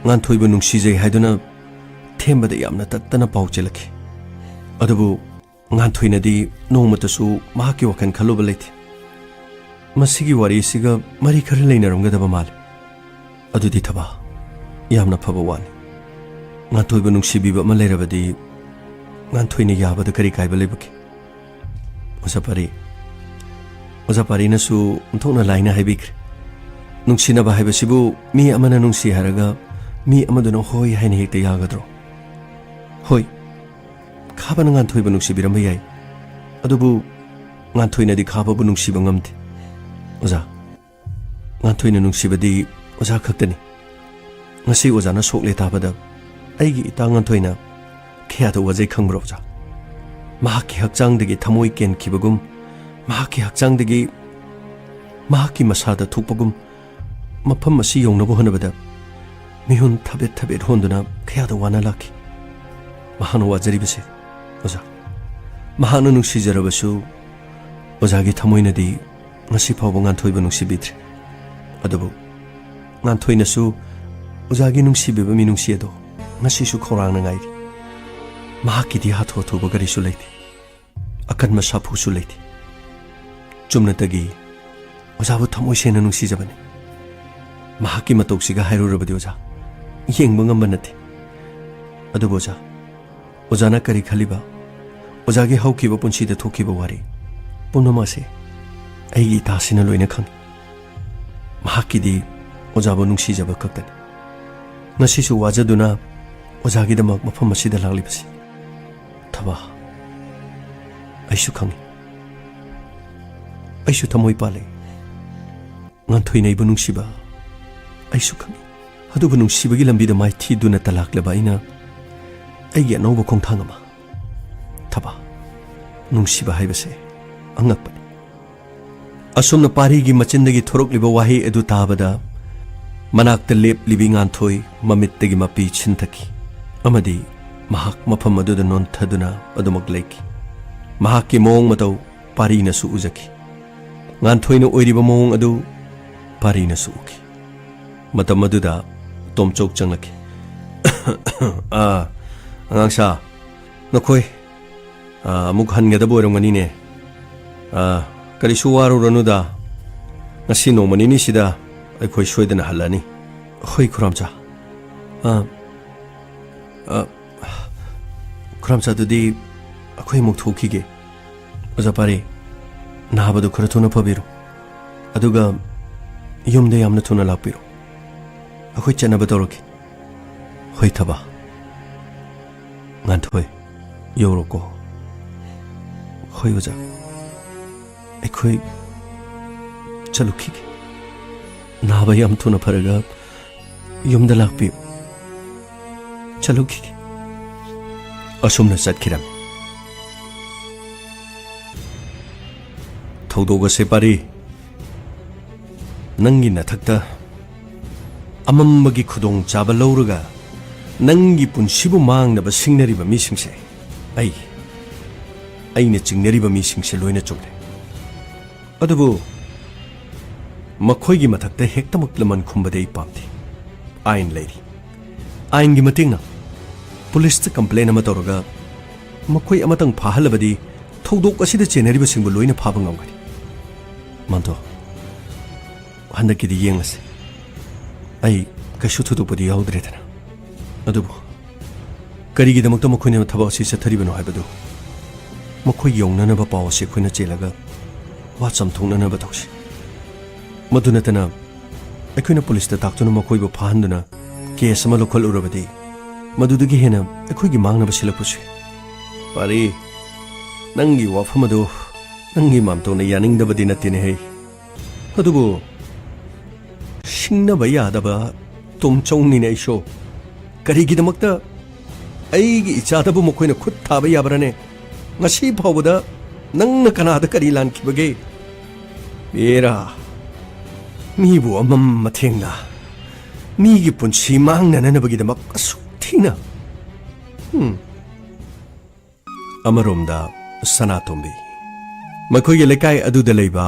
ꯉꯥꯟꯊꯣꯏꯕꯨ ꯅꯨꯡꯁꯤꯖꯩ ꯍꯥꯏꯗꯨꯅ ꯊꯦꯝꯕꯗ ꯌꯥꯝꯅ ꯇꯠꯇꯅ ꯄꯥꯎ ꯆꯦꯜꯂꯛꯈꯤ꯫ ꯑꯗꯨꯕꯨ ꯉꯥꯟꯊꯣꯏꯅꯗꯤ ꯅꯣꯡꯃꯇꯁꯨ ꯃꯍꯥꯛꯀꯤ ꯋꯥꯈꯜ ꯈꯜꯂꯨꯕ ꯂꯩꯇꯦ꯫ ꯃꯁꯤꯒꯤ ꯋꯥꯔꯤꯁꯤꯒ ꯃꯔꯤ ꯈꯔ ꯂꯩꯅꯔꯝꯒꯗꯕ ꯃꯥꯜꯂꯤ꯫ ꯑꯗꯨꯗꯤ ꯊꯕꯥ, ꯌꯥꯝꯅ ꯐꯕ ꯋꯥꯅꯤ꯫ ꯉꯥꯟꯊꯣꯏꯕꯨ ꯅꯨꯡꯁꯤꯕꯤꯕ ꯑꯃ ꯂꯩꯔꯕꯗꯤ ꯉꯥꯟꯊꯣꯏꯅ ꯌꯥꯕꯗ ꯀꯔꯤ ꯀꯥꯏꯕ ꯂꯩꯕꯒꯦ?" ꯑꯣꯖꯥ ꯄꯥꯔꯤ, ꯑꯣꯖꯥ ꯄꯥꯔꯤꯅꯁꯨ ꯑꯣꯟꯊꯣꯛꯅ ꯂꯥꯏꯅ ꯍꯥꯏꯕꯤꯈ꯭ꯔꯦ꯫ ꯅꯨꯡꯁꯤꯅꯕ ꯍꯥꯏꯕꯁꯤꯕꯨ ꯃꯤ ꯑꯃꯅ ꯅꯨꯡꯁꯤ ꯍꯥꯏꯔꯒ ꯃꯤ ꯑꯃꯗꯨꯅ ꯍꯣꯏ ꯍꯥꯏꯅ ꯍꯦꯛꯇ ꯌꯥꯒꯗ꯭ꯔꯣ? ꯍꯣꯏ, ꯈꯥꯕꯅ ꯉꯥꯟꯊꯣꯏꯕꯨ ꯅꯨꯡꯁꯤꯕꯤꯔꯝꯕ ꯌꯥꯏ, ꯑꯗꯨꯕꯨ ꯉꯥꯟꯊꯣꯏꯅꯗꯤ ꯈꯥꯕꯕꯨ ꯅꯨꯡꯁꯤꯕ ꯉꯝꯗꯦ꯫ ꯑꯣꯖꯥ, ꯉꯥꯟꯊꯣꯏꯅ ꯅꯨꯡꯁꯤꯕꯗꯤ ꯑꯣꯖꯥ ꯈꯛꯇꯅꯤ꯫ ꯉꯁꯤ ꯑꯣꯖꯥꯅ ꯁꯣꯛꯂꯦ ꯇꯥꯕꯗ ꯑꯩꯒꯤ ꯏꯇꯥ ꯉꯥꯟꯊꯣꯏꯅ ꯀꯌꯥꯗ ꯋꯥꯖꯩ ꯈꯪꯕ꯭ꯔꯣ, ꯑꯣꯖꯥ? ꯃꯍꯥꯛꯀꯤ ꯍꯛꯆꯥꯡꯗꯒꯤ ꯊꯃꯣꯏ ꯀꯦꯟꯈꯤꯕꯒꯨꯝ, ꯃꯍꯥꯛꯀꯤ ꯍꯛꯆꯥꯡꯗꯒꯤ ꯃꯍꯥꯛꯀꯤ ꯃꯁꯥꯗ ꯊꯣꯛꯄꯒꯨꯝ, ꯃꯐꯝ ꯑꯁꯤ ꯌꯧꯅꯕ ꯍꯣꯠꯅꯕꯗ ꯃꯤꯍꯨꯟ ꯊꯕꯦꯠ ꯊꯕꯦꯠ ꯍꯣꯟꯗꯨꯅ ꯀꯌꯥꯗ ꯋꯥꯅ ꯂꯥꯛꯈꯤ꯫ ꯃꯍꯥꯛꯅ ꯋꯥꯖꯔꯤꯕꯁꯦ, ꯑꯣꯖꯥ꯫ ꯃꯍꯥꯛꯅ ꯅꯨꯡꯁꯤꯖꯔꯕꯁꯨ ꯑꯣꯖꯥꯒꯤ ꯊꯃꯣꯏꯅꯗꯤ ꯉꯁꯤ ꯐꯥꯎꯕ ꯉꯥꯟꯊꯣꯏꯕ ꯅꯨꯡꯁꯤꯕꯤꯗ꯭ꯔꯤ꯫ ꯑꯗꯨꯕꯨ ꯉꯥꯟꯊꯣꯏꯅꯁꯨ ꯑꯣꯖꯥꯒꯤ ꯅꯨꯡꯁꯤꯕꯤꯕ ꯃꯤꯅꯨꯡꯁꯤ ꯑꯗꯣ ꯉꯁꯤꯁꯨ ꯈꯧꯔꯥꯡꯅ ꯉꯥꯏꯔꯤ꯫ ꯃꯍꯥꯛꯀꯤꯗꯤ ꯍꯥꯊꯨ ꯍꯥꯊꯨꯕ ꯀꯔꯤꯁꯨ ꯂꯩꯇꯦ, ꯑꯀꯟꯕ ꯁꯥꯐꯨꯁꯨ ꯂꯩꯇꯦ꯫ ꯆꯨꯝꯅꯇꯒꯤ ꯑꯣꯖꯥꯕꯨ ꯊꯃꯣꯏ ꯁꯦꯡꯅ ꯅꯨꯡꯁꯤꯖꯕꯅꯤ꯫ ꯃꯍꯥꯛꯀꯤ ꯃꯇꯧꯁꯤꯒ ꯍꯥꯏꯔꯨꯔꯕꯗꯤ ꯑꯣꯖꯥ, ꯌꯦꯡꯕ ꯉꯝꯕ ꯅꯠꯇꯦ꯫ ꯑꯗꯨꯕꯨ ꯑꯣꯖꯥ, ꯑꯣꯖꯥꯅ ꯀꯔꯤ ꯈꯜꯂꯤꯕ, ꯑꯣꯖꯥꯒꯤ ꯍꯧꯈꯤꯕ ꯄꯨꯟꯁꯤꯗ ꯊꯣꯛꯈꯤꯕ ꯋꯥꯔꯤ ꯄꯨꯝꯅꯃꯛ ꯑꯁꯤ ꯑꯩꯒꯤ ꯏꯇꯥꯁꯤꯅ ꯂꯣꯏꯅ ꯈꯪꯏ꯫ ꯃꯍꯥꯛꯀꯤꯗꯤ ꯑꯣꯖꯥꯕꯨ ꯅꯨꯡꯁꯤꯖꯕ ꯈꯛꯇꯅꯤ꯫ ꯉꯁꯤꯁꯨ ꯋꯥꯖꯗꯨꯅ ꯑꯣꯖꯥꯒꯤꯗꯃꯛ ꯃꯐꯝ ꯑꯁꯤꯗ ꯂꯥꯛꯂꯤꯕꯁꯤ꯫ ꯊꯕꯥ, ꯑꯩꯁꯨ ꯈꯪꯏ꯫ ꯑꯩꯁꯨ ꯊꯃꯣꯏ ꯄꯥꯜꯂꯦ꯫ ꯉꯥꯟꯊꯣꯏꯅ ꯑꯩꯕꯨ ꯅꯨꯡꯁꯤꯕ ꯑꯩꯁꯨ ꯈꯪꯏ꯫ ꯑꯗꯨꯕꯨ ꯅꯨꯡꯁꯤꯕꯒꯤ ꯂꯝꯕꯤꯗ ꯃꯥꯏꯊꯤꯗꯨꯅ ꯇꯂꯥꯛꯂꯕ ꯑꯩꯅ ꯑꯩꯒꯤ ꯑꯅꯧꯕ ꯈꯣꯡꯊꯥꯡ ꯑꯃ꯫ ꯊꯕꯥ, ꯅꯨꯡꯁꯤꯕ ꯍꯥꯏꯕꯁꯦ ꯑꯉꯛꯄꯅꯤ꯫ ꯑꯁꯨꯝꯅ ꯄꯥꯔꯤꯒꯤ ꯃꯆꯤꯟꯗꯒꯤ ꯊꯣꯔꯛꯂꯤꯕ ꯋꯥꯍꯩ ꯑꯗꯨ ꯇꯥꯕꯗ ꯃꯅꯥꯛꯇ ꯂꯦꯞꯂꯤꯕꯤ ꯉꯥꯟꯊꯣꯏ ꯃꯃꯤꯠꯇꯒꯤ ꯃꯄꯤ ꯁꯤꯟꯊꯈꯤ ꯑꯃꯗꯤ ꯃꯍꯥꯛ ꯃꯐꯝ ꯑꯗꯨꯗ ꯅꯣꯟꯊꯗꯨꯅ ꯑꯗꯨꯃꯛ ꯂꯩꯈꯤ꯫ ꯃꯍꯥꯛꯀꯤ ꯃꯑꯣꯡ ꯃꯇꯧ ꯄꯥꯔꯤꯅꯁꯨ ꯎꯖꯈꯤ꯫ ꯉꯥꯟꯊꯣꯏꯅ ꯑꯣꯏꯔꯤꯕ ꯃꯑꯣꯡ ꯑꯗꯨ ꯄꯥꯔꯤꯅꯁꯨ ꯎꯈꯤ꯫ ꯃꯇꯝ ꯑꯗꯨꯗ ꯇꯣꯝꯆꯧ ꯆꯪꯂꯛꯈꯤ꯫ "ꯑꯥ, ꯑꯉꯥꯡꯁꯥ, ꯅꯈꯣꯏ, ꯑꯥ, ꯑꯃꯨꯛ ꯍꯟꯒꯗꯕ ꯑꯣꯏꯔꯝꯒꯅꯤꯅꯦ꯫ ꯑꯥ, ꯀꯔꯤꯁꯨ ꯋꯥꯔꯨꯔꯅꯨꯗ, ꯉꯁꯤ ꯅꯣꯡꯃ ꯅꯤꯅꯤꯁꯤꯗ ꯑꯩꯈꯣꯏ ꯁꯣꯏꯗꯅ ꯍꯜꯂꯅꯤ꯫" "ꯍꯣꯏ, ꯈꯨꯔꯥꯝꯆꯥ꯫ ꯑꯥ, ꯑꯥ, ꯈꯨꯔꯥꯝꯆꯥ, ꯑꯗꯨꯗꯤ ꯑꯩꯈꯣꯏ ꯑꯃꯨꯛ ꯊꯣꯛꯈꯤꯒꯦ꯫ ꯑꯣꯖꯥ ꯄꯥꯔꯤ, ꯅꯥꯕꯗꯨ ꯈꯔ ꯊꯨꯅ ꯐꯕꯤꯔꯣ, ꯑꯗꯨꯒ ꯌꯨꯝꯗ ꯌꯥꯝꯅ ꯊꯨꯅ ꯂꯥꯛꯄꯤꯔꯣ꯫ ꯑꯩꯈꯣꯏ ꯆꯠꯅꯕ ꯇꯧꯔꯒꯦ꯫" "ꯍꯣꯏ, ꯊꯕꯥ꯫" "ꯉꯥꯟꯊꯣꯏ, ꯌꯧꯔꯣꯀꯣ꯫" "ꯍꯣꯏ, ꯑꯣꯖꯥ꯫ ꯑꯩꯈꯣꯏ ꯆꯠꯂꯨꯈꯤꯒꯦ꯫ ꯅꯥꯕ ꯌꯥꯝ ꯊꯨꯅ ꯐꯔꯒ ꯌꯨꯝꯗ ꯂꯥꯛꯄꯤꯌꯨ꯫ ꯆꯠꯂꯨꯈꯤꯒꯦ꯫" ꯑꯁꯨꯝꯅ ꯆꯠꯈꯤꯔꯝꯃꯤ꯫ ꯊꯧꯗꯣꯛ ꯑꯁꯦ ꯄꯥꯔꯤ, ꯅꯪꯒꯤ ꯅꯊꯛꯇ ꯑꯃꯝꯕꯒꯤ ꯈꯨꯗꯣꯡꯆꯥꯕ ꯂꯧꯔꯒ ꯅꯪꯒꯤ ꯄꯨꯟꯁꯤꯕꯨ ꯃꯥꯡꯅꯕ ꯁꯤꯡꯅꯔꯤꯕ ꯃꯤꯁꯤꯡꯁꯦ ꯑꯩ, ꯑꯩꯅ ꯆꯤꯡꯅꯔꯤꯕ ꯃꯤꯁꯤꯡꯁꯦ ꯂꯣꯏꯅ ꯆꯨꯝꯂꯦ꯫ ꯑꯗꯨꯕꯨ ꯃꯈꯣꯏꯒꯤ ꯃꯊꯛꯇ ꯍꯦꯛꯇꯃꯛ ꯂꯃꯟ ꯈꯨꯝꯕꯗꯤ ꯑꯩ ꯄꯥꯝꯗꯦ꯫ ꯑꯥꯏꯟ ꯂꯩꯔꯤ꯫ ꯑꯥꯏꯟꯒꯤ ꯃꯇꯦꯡꯅ ꯄꯨꯂꯤꯁꯇ ꯀꯝꯄ꯭ꯂꯦꯟ ꯑꯃ ꯇꯧꯔꯒ ꯃꯈꯣꯏ ꯑꯃꯇꯪ ꯐꯥꯍꯜꯂꯕꯗꯤ ꯊꯧꯗꯣꯛ ꯑꯁꯤꯗ ꯆꯦꯟꯅꯔꯤꯕꯁꯤꯡꯕꯨ ꯂꯣꯏꯅ ꯐꯥꯕ ꯉꯝꯒꯅꯤ꯫ ꯃꯥꯟꯇꯣ, ꯍꯟꯗꯛꯀꯤꯗꯤ ꯌꯦꯡꯂꯁꯤ꯫ ꯑꯩ ꯀꯩꯁꯨ ꯊꯣꯏꯗꯣꯛꯄꯗꯤ ꯌꯥꯎꯗ꯭ꯔꯦꯗꯅ꯫ ꯑꯗꯨꯕꯨ ꯀꯔꯤꯒꯤꯗꯃꯛꯇ ꯃꯈꯣꯏꯅ ꯊꯕꯛ ꯑꯁꯤ ꯆꯠꯊꯔꯤꯕꯅꯣ ꯍꯥꯏꯕꯗꯨ ꯃꯈꯣꯏ ꯌꯧꯅꯅꯕ ꯄꯥꯎ ꯑꯁꯤ ꯑꯩꯈꯣꯏꯅ ꯆꯦꯜꯂꯒ ꯋꯥ ꯆꯥꯝꯊꯣꯛꯅꯅꯕ ꯇꯧꯁꯤ꯫ ꯃꯗꯨ ꯅꯠꯇꯅ ꯑꯩꯈꯣꯏꯅ ꯄꯨꯂꯤꯁꯇ ꯇꯥꯛꯇꯨꯅ ꯃꯈꯣꯏꯕꯨ ꯐꯥꯍꯟꯗꯨꯅ ꯀꯦꯁ ꯑꯃ ꯂꯧꯈꯠꯂꯨꯔꯕꯗꯤ ꯃꯗꯨꯗꯒꯤ ꯍꯦꯟꯅ ꯑꯩꯈꯣꯏꯒꯤ ꯃꯥꯡꯅꯕ ꯁꯤꯜꯂꯛꯄꯁꯨ ꯌꯥꯏ꯫ ꯄꯥꯔꯤ, ꯅꯪꯒꯤ ꯋꯥꯐꯝ ꯑꯗꯨ ꯅꯪꯒꯤ ꯃꯥꯝꯇꯣꯟꯅ ꯌꯥꯅꯤꯡꯗꯕꯗꯤ ꯅꯠꯇꯦꯅꯦꯍꯦ꯫ ꯑꯗꯨꯕꯨ ꯁꯤꯡꯅꯕ ꯌꯥꯗꯕ ꯇꯣꯝꯆꯧꯅꯤꯅꯦ ꯑꯩꯁꯨ꯫ ꯀꯔꯤꯒꯤꯗꯃꯛꯇ ꯑꯩꯒꯤ ꯏꯆꯥꯗꯕꯨ ꯃꯈꯣꯏꯅ ꯈꯨꯠ ꯊꯥꯕ ꯌꯥꯕ꯭ꯔꯥꯅꯦ? ꯉꯁꯤ ꯐꯥꯎꯕꯗ ꯅꯪꯅ ꯀꯅꯥꯗ ꯀꯔꯤ ꯂꯥꯟꯈꯤꯕꯒꯦ? ꯑꯦꯔꯥ, ꯃꯤꯕꯨ ꯑꯃꯝ ꯑꯊꯦꯡꯅ ꯃꯤꯒꯤ ꯄꯨꯟꯁꯤ ꯃꯥꯡꯅꯅꯕꯒꯤꯗꯃꯛ ꯑꯁꯨꯛ ꯊꯤꯅ꯫ ꯍꯝ꯫ ꯑꯃꯔꯣꯝꯗ ꯁꯅꯥꯇꯣꯝꯕꯤ ꯃꯈꯣꯏꯒꯤ ꯂꯩꯀꯥꯏ ꯑꯗꯨꯗ ꯂꯩꯕ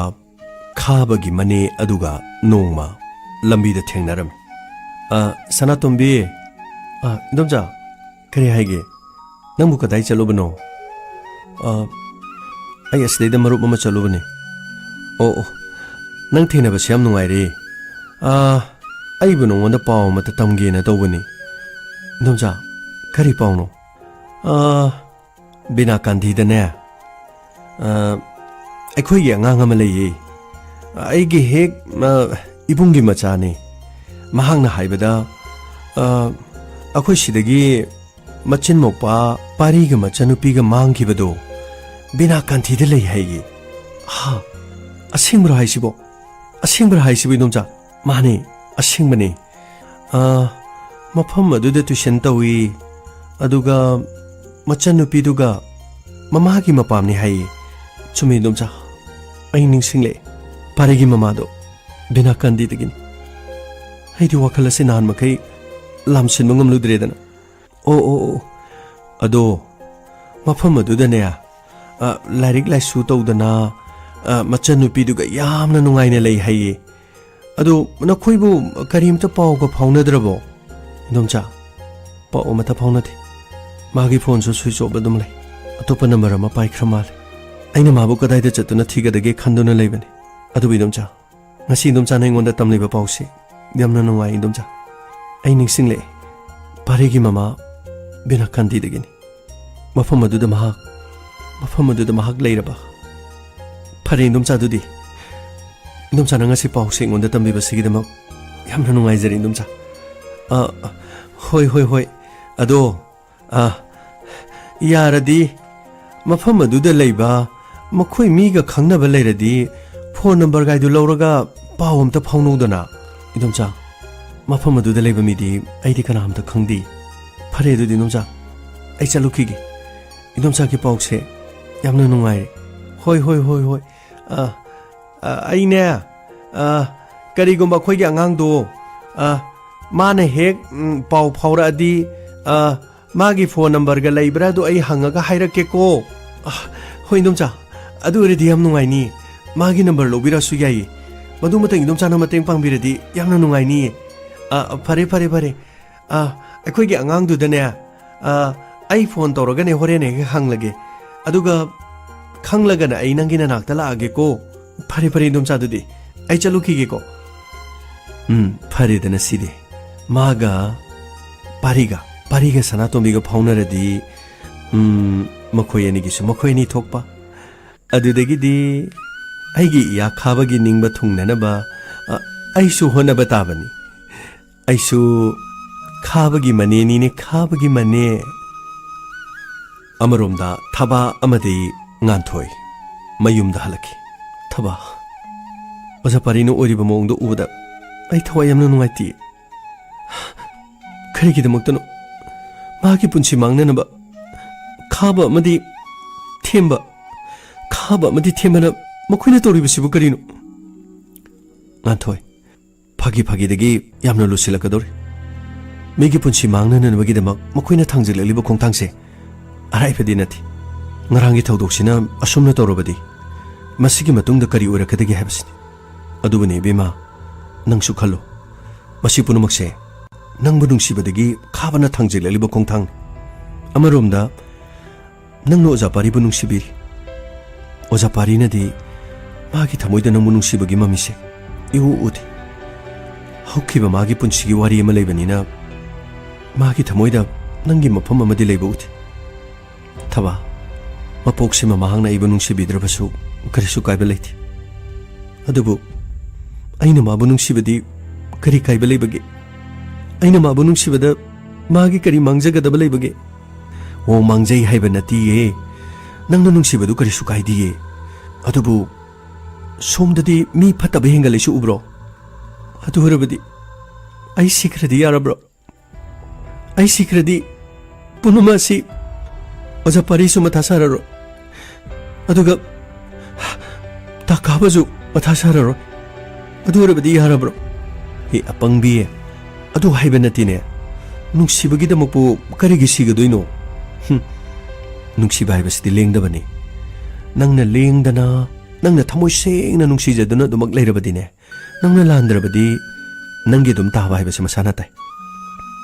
ꯈꯥꯕꯒꯤ ꯃꯅꯦ ꯑꯗꯨꯒ ꯅꯣꯡꯃ ꯂꯝꯕꯤꯗ ꯊꯦꯡꯅꯔꯝꯃꯤ꯫ "ꯑ, ꯁꯅꯥꯇꯣꯝꯕꯤ, ꯑ, ꯏꯗꯣꯝꯆꯥ, ꯀꯔꯤ ꯍꯥꯏꯒꯦ? ꯅꯪꯕꯨ ꯀꯗꯥꯏ ꯆꯠꯂꯨꯕꯅꯣ?" "ꯑ, ꯑꯩ ꯑꯁꯤꯗꯩꯗ ꯃꯔꯨꯞ ꯑꯃ ꯆꯠꯂꯨꯕꯅꯤ꯫" "ꯑꯣ, ꯑꯣ, ꯅꯪ ꯊꯦꯡꯅꯕꯁꯦ ꯌꯥꯝ ꯅꯨꯡꯉꯥꯏꯔꯦ꯫ ꯑ, ꯑꯩꯕꯨ ꯅꯉꯣꯟꯗ ꯄꯥꯎ ꯑꯃꯇ ꯇꯝꯒꯦꯅ ꯇꯧꯕꯅꯤ꯫" "ꯏꯗꯣꯝꯆꯥ, ꯀꯔꯤ ꯄꯥꯎꯅꯣ?" "ꯑ, ꯕꯤꯅꯥ ꯀꯥꯟꯙꯤꯗꯅꯦ, ꯑ, ꯑꯩꯈꯣꯏꯒꯤ ꯑꯉꯥꯡ ꯑꯃ ꯂꯩꯌꯦ꯫ ꯑꯩꯒꯤ ꯍꯦꯛ, ꯑ, ꯏꯕꯨꯡꯒꯤ ꯃꯆꯥꯅꯤ꯫ ꯃꯍꯥꯛꯅ ꯍꯥꯏꯕꯗ, ꯑ, ꯑꯩꯈꯣꯏ ꯁꯤꯗꯒꯤ ꯃꯆꯤꯟ ꯃꯧꯄꯥ ꯄꯥꯔꯤꯒ ꯃꯆꯟꯅꯨꯄꯤꯒ ꯃꯥꯡꯈꯤꯕꯗꯣ ꯕꯤꯅꯥ ꯀꯥꯟꯙꯤꯗ ꯂꯩ ꯍꯥꯏꯌꯦ꯫" "ꯍꯥ? ꯑꯁꯦꯡꯕꯔꯣ ꯍꯥꯏꯁꯤꯕꯣ? ꯑꯁꯦꯡꯕꯔꯣ ꯍꯥꯏꯁꯤꯕꯣ, ꯏꯗꯣꯝꯆꯥ?" "ꯃꯥꯅꯦ, ꯑꯁꯦꯡꯕꯅꯦ꯫ ꯑ, ꯃꯐꯝ ꯑꯗꯨꯗ ꯇꯨꯏꯁꯟ ꯇꯧꯏ, ꯑꯗꯨꯒ ꯃꯆꯟꯅꯨꯄꯤꯗꯨꯒ ꯃꯃꯥꯒꯤ ꯃꯄꯥꯝꯅꯤ ꯍꯥꯏꯌꯦ꯫" "ꯆꯨꯝꯃꯤ, ꯏꯗꯣꯝꯆꯥ, ꯑꯩ ꯅꯤꯡꯁꯤꯡꯂꯛꯑꯦ꯫ ꯄꯥꯔꯤꯒꯤ ꯃꯃꯥꯗꯣ ꯕꯤꯅꯥ ꯀꯥꯟꯙꯤꯗꯒꯤꯅꯤ꯫ ꯑꯩꯗꯤ ꯋꯥꯈꯜ ꯑꯁꯤ ꯅꯍꯥꯟ ꯃꯈꯩ ꯂꯥꯝꯁꯤꯟꯕ ꯉꯝꯂꯨꯗ꯭ꯔꯦꯗꯅ꯫ ꯑꯣ, ꯑꯣ, ꯑꯣ, ꯑꯗꯣ ꯃꯐꯝ ꯑꯗꯨꯗꯅꯦ, ꯑ, ꯂꯥꯏꯔꯤꯛ ꯂꯥꯏꯁꯨ ꯇꯧꯗꯅ, ꯑ, ꯃꯆꯟꯅꯨꯄꯤꯗꯨꯒ ꯌꯥꯝꯅ ꯅꯨꯡꯉꯥꯏꯅ ꯂꯩ ꯍꯥꯏꯌꯦ꯫ ꯑꯗꯣ ꯅꯈꯣꯏꯕꯨ ꯀꯔꯤꯝꯇ ꯄꯥꯎꯒ ꯐꯥꯎꯅꯗ꯭ꯔꯕꯣ, ꯏꯟꯗꯣꯝꯆꯥ? ꯄꯥꯎ ꯑꯃꯠꯇ ꯐꯥꯎꯅꯗꯦ꯫ ꯃꯥꯒꯤ ꯐꯣꯟꯁꯨ ꯁ꯭ꯋꯤꯆ ꯑꯣꯐ ꯑꯗꯨꯝ ꯂꯩ꯫ ꯑꯇꯣꯞꯄ ꯅꯝꯕꯔ ꯑꯃ ꯄꯥꯏꯈ꯭ꯔ ꯃꯥꯜꯂꯦ꯫ ꯑꯩꯅ ꯃꯥꯕꯨ ꯀꯗꯥꯏꯗ ꯆꯠꯇꯨꯅ ꯊꯤꯒꯗꯒꯦ ꯈꯟꯗꯨꯅ ꯂꯩꯕꯅꯤ꯫ ꯑꯗꯨꯕꯨ ꯏꯟꯗꯣꯝꯆꯥ, ꯉꯁꯤ ꯏꯟꯗꯣꯝꯆꯥꯅ ꯑꯩꯉꯣꯟꯗ ꯇꯝꯂꯤꯕ ꯄꯥꯎꯁꯤ ꯌꯥꯝꯅ ꯅꯨꯡꯉꯥꯏ, ꯏꯟꯗꯣꯝꯆꯥ꯫ ꯑꯩ ꯅꯤꯡꯁꯤꯡꯂꯛꯑꯦ꯫ ꯄꯥꯔꯤꯒꯤ ꯃꯃꯥ ꯕꯤꯅꯥꯀꯥꯟꯇꯤꯗꯒꯤꯅꯤ꯫ ꯃꯐꯝ ꯑꯗꯨꯗ ꯃꯍꯥꯛ, ꯃꯐꯝ ꯑꯗꯨꯗ ꯃꯍꯥꯛ ꯂꯩꯔꯕ? ꯐꯔꯦ, ꯏꯟꯗꯣꯝꯆꯥ, ꯑꯗꯨꯗꯤ ꯏꯟꯗꯣꯝꯆꯥꯅ ꯉꯁꯤ ꯄꯥꯎꯁꯦ ꯑꯩꯉꯣꯟꯗ ꯇꯝꯕꯤꯕꯁꯤꯒꯤꯗꯃꯛ ꯌꯥꯝꯅ ꯅꯨꯡꯉꯥꯏꯖꯔꯦ, ꯏꯟꯗꯣꯝꯆꯥ꯫ ꯑ, ꯍꯣꯏ, ꯍꯣꯏ, ꯍꯣꯏ꯫ ꯑꯗꯣ, ꯑ, ꯌꯥꯔꯗꯤ, ꯃꯐꯝ ꯑꯗꯨꯗ ꯂꯩꯕ ꯃꯈꯣꯏ ꯃꯤꯒ ꯈꯪꯅꯕ ꯂꯩꯔꯗꯤ, ꯐꯣꯟ ꯅꯝꯕꯔꯒꯥꯏꯗꯨ ꯂꯧꯔꯒ ꯄꯥꯎ ꯑꯝꯇ ꯐꯥꯎꯅꯧꯗꯅ, ꯏꯟꯗꯣꯝꯆꯥ꯫ ꯃꯐꯝ ꯑꯗꯨꯗ ꯂꯩꯕ ꯃꯤꯗꯤ ꯑꯩꯗꯤ ꯀꯅꯥꯝꯇ ꯈꯪꯗꯦ꯫ ꯐꯔꯦ, ꯑꯗꯨꯗꯤ ꯏꯟꯗꯣꯝꯆꯥ, ꯑꯩ ꯆꯠꯂꯨꯈꯤꯒꯦ꯫ ꯏꯟꯗꯣꯝꯆꯥꯒꯤ ꯄꯥꯎꯁꯦ ꯌꯥꯝꯅ ꯅꯨꯡꯉꯥꯏꯔꯦ꯫ ꯍꯣꯏ, ꯍꯣꯏ, ꯍꯣꯏ, ꯍꯣꯏ꯫ ꯑ, ꯑ, ꯑꯩꯅꯦ, ꯑ, ꯀꯔꯤꯒꯨꯝꯕ ꯑꯩꯈꯣꯏꯒꯤ ꯑꯉꯥꯡꯗꯣ, ꯑ, ꯃꯥꯅ ꯍꯦꯛ, ꯎꯝ, ꯄꯥꯎ ꯐꯥꯎꯔꯛꯑꯗꯤ, ꯑ, ꯃꯥꯒꯤ ꯐꯣꯟ ꯅꯝꯕꯔꯒ ꯂꯩꯕ꯭ꯔꯥ ꯑꯗꯨ ꯑꯩ ꯍꯪꯉꯒ ꯍꯥꯏꯔꯛꯀꯦꯀꯣ꯫ ꯑ, ꯍꯣꯏ, ꯏꯟꯗꯣꯝꯆꯥ, ꯑꯗꯨ ꯑꯣꯏꯔꯗꯤ ꯌꯥꯝ ꯅꯨꯡꯉꯥꯏꯅꯤ꯫ ꯃꯥꯒꯤ ꯅꯝꯕꯔ ꯂꯧꯕꯤꯔꯛꯑꯁꯨ ꯌꯥꯏꯌꯦ꯫ ꯃꯗꯨꯃꯇꯪ ꯏꯟꯗꯣꯝꯆꯥꯅ ꯃꯇꯦꯡ ꯄꯥꯡꯕꯤꯔꯗꯤ ꯌꯥꯝꯅ ꯅꯨꯡꯉꯥꯏꯅꯤꯌꯦ꯫ ꯑ, ꯐꯔꯦ, ꯐꯔꯦ, ꯐꯔꯦ꯫ ꯑ, ꯑꯩꯈꯣꯏꯒꯤ ꯑꯉꯥꯡꯗꯨꯗꯅꯦ, ꯑ, ꯑꯩ ꯐꯣꯟ ꯇꯧꯔꯒꯅꯦ ꯍꯣꯔꯦꯟ ꯍꯦꯛ ꯍꯪꯂꯒꯦ꯫ ꯑꯗꯨꯒ ꯈꯪꯂꯒꯅ ꯑꯩ ꯅꯪꯒꯤ ꯅꯅꯥꯛꯇ ꯂꯥꯛꯑꯒꯦꯀꯣ꯫ ꯐꯔꯦ, ꯐꯔꯦ, ꯏꯟꯗꯣꯝꯆꯥ, ꯑꯗꯨꯗꯤ ꯑꯩ ꯆꯠꯂꯨꯈꯤꯒꯦꯀꯣ꯫ ꯎꯝ, ꯐꯔꯦꯗꯅ ꯁꯤꯗꯤ꯫ ꯃꯥꯒ ꯄꯥꯔꯤꯒ, ꯄꯥꯔꯤꯒ ꯁꯅꯥꯇꯣꯝꯕꯤꯒ ꯐꯥꯎꯅꯔꯗꯤ, ꯎꯝ, ꯃꯈꯣꯏ ꯑꯅꯤꯒꯤꯁꯨ ꯃꯈꯣꯏ ꯑꯅꯤ ꯊꯣꯛꯄ꯫ ꯑꯗꯨꯗꯒꯤꯗꯤ ꯑꯩꯒꯤ ꯏꯌꯥ ꯈꯥꯕꯒꯤ ꯅꯤꯡꯕ ꯊꯨꯡꯅꯅꯕ, ꯑ, ꯑꯩꯁꯨ ꯍꯣꯠꯅꯕ ꯇꯥꯕꯅꯤ꯫ ꯑꯩꯁꯨ ꯈꯥꯕꯒꯤ ꯃꯅꯦꯅꯤꯅꯦ, ꯈꯥꯕꯒꯤ ꯃꯅꯦ꯫ ꯑꯃꯔꯣꯝꯗ ꯊꯕꯥ ꯑꯃꯗꯤ ꯉꯥꯟꯊꯣꯏ ꯃꯌꯨꯝꯗ ꯍꯜꯂꯛꯈꯤ꯫ ꯊꯕꯥ, ꯑꯣꯖꯥ ꯄꯥꯔꯤꯅ ꯑꯣꯏꯔꯤꯕ ꯃꯑꯣꯡꯗꯣ ꯎꯕꯗ ꯑꯩ ꯊꯋꯥꯏ ꯌꯥꯝꯅ ꯅꯨꯡꯉꯥꯏꯇꯦ꯫ ꯀꯔꯤꯒꯤꯗꯃꯛꯇꯅꯣ ꯃꯥꯒꯤ ꯄꯨꯟꯁꯤ ꯃꯥꯡꯅꯅꯕ ꯈꯥꯕ ꯑꯃꯗꯤ ꯊꯦꯝꯕ, ꯈꯥꯕ ꯑꯃꯗꯤ ꯊꯦꯝꯕꯅ ꯃꯈꯣꯏꯅ ꯇꯧꯔꯤꯕꯁꯤꯕꯨ ꯀꯔꯤꯅꯣ? ꯉꯥꯟꯊꯣꯏ, ꯐꯥꯒꯤ ꯐꯥꯒꯤꯗꯒꯤ ꯌꯥꯝꯅ ꯂꯨꯁꯤꯜꯂꯛꯀꯗꯧꯔꯦ꯫ ꯃꯤꯒꯤ ꯄꯨꯟꯁꯤ ꯃꯥꯡꯅꯅꯕꯒꯤꯗꯃꯛ ꯃꯈꯣꯏꯅ ꯊꯥꯡꯖꯤꯜꯂꯛꯂꯤꯕ ꯈꯣꯡꯊꯥꯡꯁꯦ ꯑꯔꯥꯏꯕꯗꯤ ꯅꯠꯇꯦ꯫ ꯉꯔꯥꯡꯒꯤ ꯊꯧꯗꯣꯛꯁꯤꯅ ꯑꯁꯨꯝꯅ ꯇꯧꯔꯕꯗꯤ ꯃꯁꯤꯒꯤ ꯃꯇꯨꯡꯗ ꯀꯔꯤ ꯑꯣꯏꯔꯛꯀꯗꯒꯦ ꯍꯥꯏꯕꯁꯤꯅꯤ꯫ ꯑꯗꯨꯕꯨꯅꯦ ꯏꯕꯦꯝꯃ, ꯅꯪꯁꯨ ꯈꯜꯂꯨ, ꯃꯁꯤ ꯄꯨꯝꯅꯃꯛꯁꯦ ꯅꯪꯕꯨ ꯅꯨꯡꯁꯤꯕꯗꯒꯤ ꯈꯥꯕꯅ ꯊꯥꯡꯖꯤꯜꯂꯛꯂꯤꯕ ꯈꯣꯡꯊꯥꯡꯅꯤ꯫ ꯑꯃꯔꯣꯝꯗ ꯅꯪꯅ ꯑꯣꯖꯥ ꯄꯥꯔꯤꯕꯨ ꯅꯨꯡꯁꯤꯕꯤꯔꯤ꯫ ꯑꯣꯖꯥ ꯄꯥꯔꯤꯅꯗꯤ ꯃꯥꯒꯤ ꯊꯃꯣꯏꯗ ꯅꯪꯕꯨ ꯅꯨꯡꯁꯤꯕꯒꯤ ꯃꯃꯤꯁꯦ ꯏꯎ ꯎꯗꯦ꯫ ꯍꯧꯈꯤꯕ ꯃꯥꯒꯤ ꯄꯨꯟꯁꯤꯒꯤ ꯋꯥꯔꯤ ꯑꯃ ꯂꯩꯕꯅꯤꯅ ꯃꯥꯒꯤ ꯊꯃꯣꯏꯗ ꯅꯪꯒꯤ ꯃꯐꯝ ꯑꯃꯗꯤ ꯂꯩꯕ ꯎꯗꯦ꯫ ꯊꯕꯥ, ꯃꯄꯣꯛꯁꯤꯃ ꯃꯍꯥꯛꯅ ꯑꯩꯕꯨ ꯅꯨꯡꯁꯤꯕꯤꯗ꯭ꯔꯕꯁꯨ ꯀꯔꯤꯁꯨ ꯀꯥꯏꯕ ꯂꯩꯇꯦ꯫ ꯑꯗꯨꯕꯨ ꯑꯩꯅ ꯃꯥꯕꯨ ꯅꯨꯡꯁꯤꯕꯗꯤ ꯀꯔꯤ ꯀꯥꯏꯕ ꯂꯩꯕꯒꯦ? ꯑꯩꯅ ꯃꯥꯕꯨ ꯅꯨꯡꯁꯤꯕꯗ ꯃꯥꯒꯤ ꯀꯔꯤ ꯃꯥꯡꯖꯒꯗꯕ ꯂꯩꯕꯒꯦ? ꯑꯣ, ꯃꯥꯡꯖꯩ ꯍꯥꯏꯕ ꯅꯠꯇꯤꯌꯦ꯫ ꯅꯪꯅ ꯅꯨꯡꯁꯤꯕꯗꯨ ꯀꯔꯤꯁꯨ ꯀꯥꯏꯗꯤꯌꯦ꯫ ꯑꯗꯨꯕꯨ ꯁꯣꯝꯗꯗꯤ ꯃꯤ ꯐꯠꯇꯕ ꯍꯦꯟꯒꯠꯂꯛꯏꯁꯤ ꯎꯕ꯭ꯔꯣ? ꯑꯗꯨ ꯑꯣꯏꯔꯕꯗꯤ ꯑꯩ ꯁꯤꯈ꯭ꯔꯗꯤ ꯌꯥꯔꯕ꯭ꯔꯣ? ꯑꯩ ꯁꯤꯈ꯭ꯔꯗꯤ ꯄꯨꯝꯅꯃꯛ ꯑꯁꯤ ꯑꯣꯖꯥ ꯄꯥꯔꯤꯁꯨ ꯃꯊꯥ ꯁꯥꯔꯔꯣꯏ, ꯑꯗꯨꯒ ꯇꯥꯀꯥꯕꯁꯨ ꯃꯊꯥ ꯁꯥꯔꯔꯣꯏ꯫ ꯑꯗꯨ ꯑꯣꯏꯔꯕꯗꯤ ꯌꯥꯔꯕ꯭ꯔꯣ? ꯍꯦ ꯑꯄꯪꯕꯤ, ꯑꯗꯨ ꯍꯥꯏꯕ ꯅꯠꯇꯦꯅꯦ꯫ ꯅꯨꯡꯁꯤꯕꯒꯤꯗꯃꯛꯄꯨ ꯀꯔꯤꯒꯤ ꯁꯤꯒꯗꯣꯏꯅꯣ? ꯍꯨꯝ꯫ ꯅꯨꯡꯁꯤꯕ ꯍꯥꯏꯕꯁꯤꯗꯤ ꯂꯦꯡꯗꯕꯅꯤ꯫ ꯅꯪꯅ ꯂꯦꯡꯗꯅ, ꯅꯪꯅ ꯊꯃꯣꯏ ꯁꯦꯡꯅ ꯅꯨꯡꯁꯤꯖꯗꯨꯅ ꯑꯗꯨꯃꯛ ꯂꯩꯔꯕꯗꯤꯅꯦ, ꯅꯪꯅ ꯂꯥꯟꯗ꯭ꯔꯕꯗꯤ ꯅꯪꯒꯤ ꯑꯗꯨꯝ ꯇꯥꯕ ꯍꯥꯏꯕꯁꯤ ꯃꯁꯥꯅ ꯇꯥꯏ꯫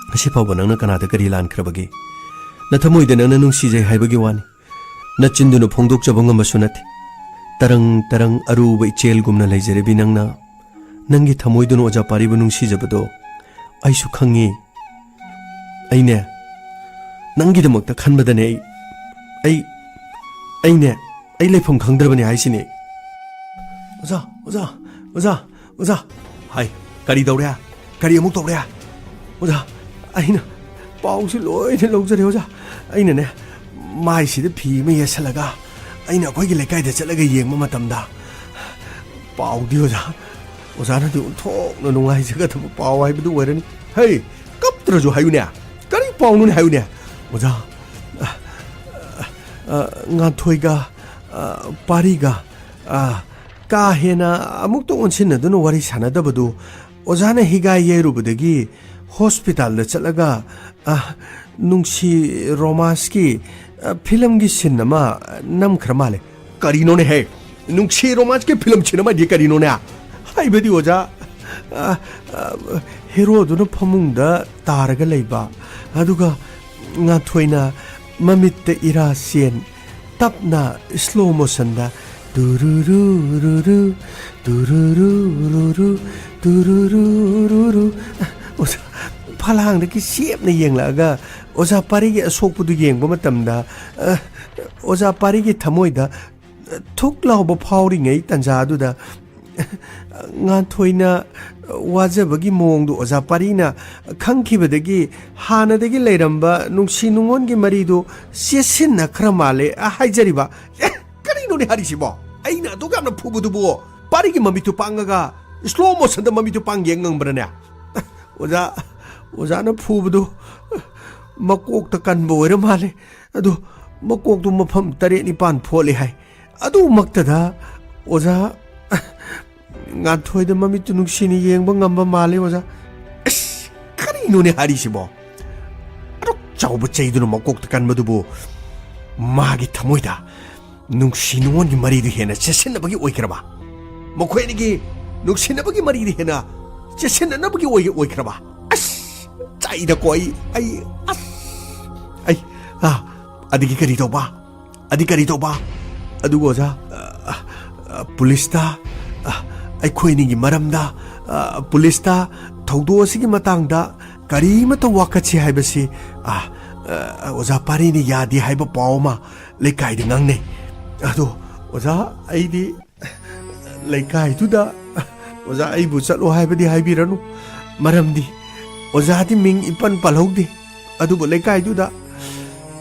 ꯉꯁꯤ ꯐꯥꯎꯕ ꯅꯪꯅ ꯀꯅꯥꯗ ꯀꯔꯤ ꯂꯥꯟꯈ꯭ꯔꯕꯒꯦ? ꯅꯊꯃꯣꯏꯗ ꯅꯪꯅ ꯅꯨꯡꯁꯤꯖꯩ ꯍꯥꯏꯕꯒꯤ ꯋꯥꯅꯤ꯫ ꯅꯆꯤꯟꯗꯨꯅ ꯐꯣꯡꯗꯣꯛꯆꯕ ꯉꯝꯕꯁꯨ ꯅꯠꯇꯦ꯫ ꯇꯔꯪ ꯇꯔꯪ ꯑꯔꯨꯕ ꯏꯆꯦꯜꯒꯨꯝꯅ ꯂꯩꯖꯔꯤꯕꯤ ꯅꯪꯅ, ꯅꯪꯒꯤ ꯊꯃꯣꯏꯗꯨꯅ ꯑꯣꯖꯥ ꯄꯥꯔꯤꯕꯨ ꯅꯨꯡꯁꯤꯖꯕꯗꯣ ꯑꯩꯁꯨ ꯈꯪꯉꯤ꯫ ꯑꯩꯅꯦ, ꯅꯪꯒꯤꯗꯃꯛꯇ ꯈꯟꯕꯗꯅꯦ ꯑꯩ, ꯑꯩ, ꯑꯩꯅꯦ, ꯑꯩ ꯂꯩꯐꯝ ꯈꯪꯗ꯭ꯔꯕꯅꯦ ꯍꯥꯏꯁꯤꯅꯦ꯫ ꯑꯣꯖꯥ, ꯑꯣꯖꯥ, ꯑꯣꯖꯥ, ꯑꯣꯖꯥ꯫ ꯍꯥꯏ, ꯀꯔꯤ ꯇꯧꯔꯦ? ꯀꯔꯤ ꯑꯃꯨꯛ ꯇꯧꯔꯦ? ꯑꯣꯖꯥ, ꯑꯩꯅ ꯄꯥꯎꯁꯤ ꯂꯣꯏꯅ ꯂꯧꯖꯔꯦ ꯑꯣꯖꯥ꯫ ꯑꯩꯅꯅꯦ, ꯃꯥꯏꯁꯤꯗ ꯐꯤ ꯑꯃ ꯌꯦꯠꯁꯜꯂꯒ ꯑꯩꯅ ꯑꯩꯈꯣꯏꯒꯤ ꯂꯩꯀꯥꯏꯗ ꯆꯠꯂꯒ ꯌꯦꯡꯕ ꯃꯇꯝꯗ ꯄꯥꯎꯗꯤ ꯑꯣꯖꯥ, ꯑꯣꯖꯥꯅꯗꯤ ꯑꯣꯟꯊꯣꯛꯅ ꯅꯨꯡꯉꯥꯏꯖꯒꯗꯕ ꯄꯥꯎ ꯍꯥꯏꯕꯗꯨ ꯑꯣꯏꯔꯅꯤ꯫ ꯍꯩ, ꯀꯞꯇ꯭ꯔꯁꯨ ꯍꯥꯏꯌꯨꯅꯦ꯫ ꯀꯔꯤ ꯄꯥꯎꯅꯣꯅꯦ ꯍꯥꯏꯌꯨꯅꯦ? ꯑꯣꯖꯥ, ꯑ, ꯑ, ꯉꯥꯟꯊꯣꯏꯒ, ꯑ, ꯄꯥꯔꯤꯒ, ꯑ, ꯀꯥ ꯍꯦꯟꯅ ꯑꯃꯨꯛꯇ ꯑꯣꯟꯁꯤꯟꯅꯗꯨꯅ ꯋꯥꯔꯤ ꯁꯥꯟꯅꯗꯕꯗꯨ ꯑꯣꯖꯥꯅ ꯍꯤꯒꯥꯏ ꯌꯩꯔꯨꯕꯗꯒꯤ ꯍꯣꯁꯄꯤꯇꯥꯜꯗ ꯆꯠꯂꯒ, ꯑ, ꯅꯨꯡꯁꯤ ꯔꯣꯃꯥꯟꯁꯀꯤ, ꯑ, ꯐꯤꯂꯝꯒꯤ ꯁꯤꯟ ꯑꯃ ꯅꯝꯈ꯭ꯔ ꯃꯥꯜꯂꯦ꯫ ꯀꯔꯤꯅꯣꯅꯦ ꯍꯦ? ꯅꯨꯡꯁꯤ ꯔꯣꯃꯥꯟꯁꯀꯤ ꯐꯤꯂꯝ ꯁꯤꯟ ꯑꯃꯗꯤ ꯀꯔꯤꯅꯣꯅꯦ? ꯍꯥꯏꯕꯗꯤ ꯑꯣꯖꯥ, ꯑ, ꯑ, ꯍꯦꯔꯣꯗꯨꯅ ꯐꯃꯨꯡꯗ ꯇꯥꯔꯒ ꯂꯩꯕ, ꯑꯗꯨꯒ ꯉꯥꯟꯊꯣꯏꯅ ꯃꯃꯤꯠꯇ ꯏꯔꯥ ꯆꯦꯟ, ꯇꯞꯅ ꯁ꯭ꯂꯣ ꯃꯣꯁꯟꯗ ꯇꯨꯔꯨꯔꯨꯔꯨꯔꯨ, ꯇꯨꯔꯨꯔꯨꯔꯨꯔꯨ, ꯇꯨꯔꯨꯔꯨꯔꯨꯔꯨ꯫ ꯑꯣꯖꯥ ꯐꯂꯥꯡꯗꯒꯤ ꯆꯦꯞꯅ ꯌꯦꯡꯂꯛꯑꯒ ꯑꯣꯖꯥ ꯄꯥꯔꯤꯒꯤ ꯑꯁꯣꯛꯄꯗꯨ ꯌꯦꯡꯕ ꯃꯇꯝꯗ, ꯑ, ꯑꯣꯖꯥ ꯄꯥꯔꯤꯒꯤ ꯊꯃꯣꯏꯗ ꯊꯨꯛ ꯂꯥꯎꯕ ꯐꯥꯎꯔꯤꯉꯩ ꯇꯥꯟꯖꯥꯗꯨꯗ ꯉꯥꯟꯊꯣꯏꯅ ꯋꯥꯖꯕꯒꯤ ꯃꯑꯣꯡꯗꯨ ꯑꯣꯖꯥ ꯄꯥꯔꯤꯅ ꯈꯪꯈꯤꯕꯗꯒꯤ ꯍꯥꯟꯅꯗꯒꯤ ꯂꯩꯔꯝꯕ ꯅꯨꯡꯁꯤ ꯅꯨꯡꯉꯣꯟꯒꯤ ꯃꯔꯤꯗꯨ ꯆꯦꯠꯁꯤꯟꯅꯈ꯭ꯔ ꯃꯥꯜꯂꯦ ꯍꯥꯏꯖꯔꯤꯕ꯫ ꯑꯦ, ꯀꯔꯤꯅꯣꯅꯦ ꯍꯥꯏꯔꯤꯁꯤꯕꯣ? ꯑꯩꯅ ꯑꯗꯨꯛ ꯌꯥꯝꯅ ꯐꯨꯕꯗꯨꯕꯨ ꯄꯥꯔꯤꯒꯤ ꯃꯃꯤꯠꯇꯨ ꯄꯥꯡꯉꯒ ꯁ꯭ꯂꯣ ꯃꯣꯁꯟꯗ ꯃꯃꯤꯠꯇꯨ ꯄꯥꯡ ꯌꯦꯡ ꯉꯝꯕ꯭ꯔꯅꯦ? ꯑꯣꯖꯥ, ꯑꯣꯖꯥꯅ ꯐꯨꯕꯗꯨ ꯃꯀꯣꯛꯇ ꯀꯟꯕ ꯑꯣꯏꯔ ꯃꯥꯜꯂꯦ꯫ ꯑꯗꯨ ꯃꯀꯣꯛꯇꯨ ꯃꯐꯝ ꯇꯔꯦꯠ ꯅꯤꯄꯥꯟ ꯐꯣꯠꯂꯦ ꯍꯥꯏ꯫ ꯑꯗꯨꯃꯛꯇꯗ ꯑꯣꯖꯥ ꯉꯥꯟꯊꯣꯏꯗ ꯃꯃꯤꯠꯇꯨ ꯅꯨꯡꯁꯤꯅ ꯌꯦꯡꯕ ꯉꯝꯕ ꯃꯥꯜꯂꯦ, ꯑꯣꯖꯥ꯫ ꯑꯁ, ꯀꯔꯤꯅꯣꯅꯦ ꯍꯥꯏꯔꯤꯁꯤꯕꯣ? ꯑꯗꯨꯛ ꯆꯥꯎꯕ ꯆꯩꯗꯨꯅ ꯃꯀꯣꯛꯇ ꯀꯟꯕꯗꯨꯕꯨ ꯃꯥꯒꯤ ꯊꯃꯣꯏꯗ ꯅꯨꯡꯁꯤ ꯅꯨꯡꯉꯣꯟꯒꯤ ꯃꯔꯤꯗꯨ ꯍꯦꯟꯅ ꯆꯦꯠꯁꯤꯟꯅꯕꯒꯤ ꯑꯣꯏꯈ꯭ꯔꯕ? ꯃꯈꯣꯏ ꯑꯅꯤꯒꯤ ꯅꯨꯡꯁꯤꯅꯕꯒꯤ ꯃꯔꯤꯗꯨ ꯍꯦꯟꯅ ꯆꯦꯠꯁꯤꯟꯅꯅꯕꯒꯤ ꯑꯣꯏ-, ꯑꯣꯏꯈ꯭ꯔꯕ? ꯑꯁ, ꯆꯩꯗꯀꯣ ꯑꯩ, ꯑꯩ, ꯑꯁ, ꯑꯩ, ꯑꯥ, ꯑꯗꯒꯤ ꯀꯔꯤ ꯇꯧꯕ? ꯑꯗꯤ ꯀꯔꯤ ꯇꯧꯕ? ꯑꯗꯨꯒ ꯑꯣꯖꯥ, ꯑ, ꯑ, ꯄꯨꯂꯤꯁꯇ, ꯑ, ꯑꯩꯈꯣꯏ ꯑꯅꯤꯒꯤ ꯃꯔꯝꯗ, ꯑ, ꯄꯨꯂꯤꯁꯇ ꯊꯧꯗꯣꯛ ꯑꯁꯤꯒꯤ ꯃꯇꯥꯡꯗ ꯀꯔꯤꯃꯠꯇ ꯋꯥꯀꯠꯁꯤ ꯍꯥꯏꯕꯁꯤ, ꯑ, ꯑ, ꯑꯣꯖꯥ ꯄꯥꯔꯤꯅ ꯌꯥꯗꯦ ꯍꯥꯏꯕ ꯄꯥꯎ ꯑꯃ ꯂꯩꯀꯥꯏꯗ ꯉꯥꯡꯅꯩ꯫ ꯑꯗꯣ ꯑꯣꯖꯥ, ꯑꯩꯗꯤ ꯂꯩꯀꯥꯏꯗꯨꯗ ꯑꯣꯖꯥ ꯑꯩꯕꯨ ꯆꯠꯂꯣ ꯍꯥꯏꯕꯗꯤ ꯍꯥꯏꯕꯤꯔꯅꯨ, ꯃꯔꯝꯗꯤ ꯑꯣꯖꯥꯗꯤ ꯃꯤꯡ ꯏꯄꯟ ꯄꯜꯍꯧꯗꯦ꯫ ꯑꯗꯨꯕꯨ ꯂꯩꯀꯥꯏꯗꯨꯗ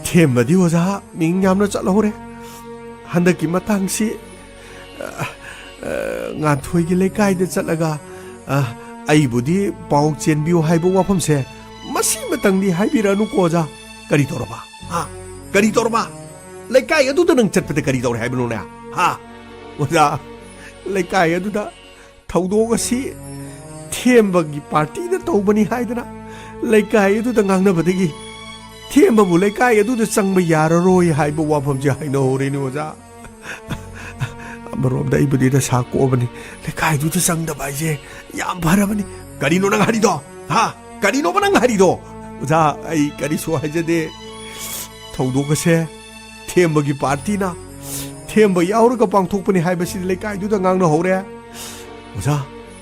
ꯊꯦꯝꯕꯗꯤ ꯑꯣꯖꯥ ꯃꯤꯡ ꯌꯥꯝꯅ ꯆꯠꯍꯧꯔꯦ꯫ ꯍꯟꯗꯛꯀꯤ ꯃꯇꯥꯡꯁꯤ, ꯑ, ꯑ, ꯉꯥꯟꯊꯣꯏꯒꯤ ꯂꯩꯀꯥꯏꯗ ꯆꯠꯂꯒ, ꯑ, ꯑꯩꯕꯨꯗꯤ ꯄꯥꯎ ꯆꯦꯟꯕꯤꯌꯨ ꯍꯥꯏꯕ ꯋꯥꯐꯝꯁꯦ ꯃꯁꯤꯃꯇꯪꯗꯤ ꯍꯥꯏꯕꯤꯔꯛꯑꯅꯨꯀꯣ ꯑꯣꯖꯥ꯫ ꯀꯔꯤ ꯇꯧꯔꯕ? ꯍꯥ? ꯀꯔꯤ ꯇꯧꯔꯕ? ꯂꯩꯀꯥꯏ ꯑꯗꯨꯗ ꯅꯪ ꯆꯠꯄꯗ ꯀꯔꯤ ꯇꯧꯔꯦ ꯍꯥꯏꯕꯅꯣꯅꯦ? ꯍꯥ? ꯑꯣꯖꯥ, ꯂꯩꯀꯥꯏ ꯑꯗꯨꯗ ꯊꯧꯗꯣꯛ ꯑꯁꯤ ꯊꯦꯝꯕꯒꯤ ꯄꯥꯔꯇꯤꯅ ꯇꯧꯕꯅꯤ ꯍꯥꯏꯗꯅ ꯂꯩꯀꯥꯏ ꯑꯗꯨꯗ ꯉꯥꯡꯅꯕꯗꯒꯤ ꯊꯦꯝꯕꯕꯨ ꯂꯩꯀꯥꯏ ꯑꯗꯨꯗ ꯆꯪꯕ ꯌꯥꯔꯔꯣꯏ ꯍꯥꯏꯕ ꯋꯥꯐꯝꯁꯦ ꯍꯥꯏꯅꯍꯧꯔꯦꯅꯦ ꯑꯣꯖꯥ꯫ ꯑꯃꯔꯣꯝꯗ ꯑꯩꯕꯨꯗꯤ ꯗꯁꯥ ꯀꯣꯛꯑꯕꯅꯤ꯫ ꯂꯩꯀꯥꯏꯗꯨꯗ ꯆꯪꯗꯕ ꯍꯥꯏꯁꯦ ꯌꯥꯝ ꯐꯔꯕꯅꯤ꯫ ꯀꯔꯤꯅꯣ ꯅꯪ ꯍꯥꯏꯔꯤꯗꯣ? ꯍꯥ? ꯀꯔꯤꯅꯣꯕ ꯅꯪ ꯍꯥꯏꯔꯤꯗꯣ? ꯑꯣꯖꯥ, ꯑꯩ ꯀꯔꯤꯁꯨ ꯍꯥꯏꯖꯗꯦ꯫ ꯊꯧꯗꯣꯛ ꯑꯁꯦ ꯊꯦꯝꯕꯒꯤ ꯄꯥꯔꯇꯤꯅ ꯊꯦꯝꯕ ꯌꯥꯎꯔꯒ ꯄꯥꯡꯊꯣꯛꯄꯅꯤ ꯍꯥꯏꯕꯁꯤꯗꯤ ꯂꯩꯀꯥꯏꯗꯨꯗ ꯉꯥꯡꯅꯍꯧꯔꯦ꯫ ꯑꯣꯖꯥ,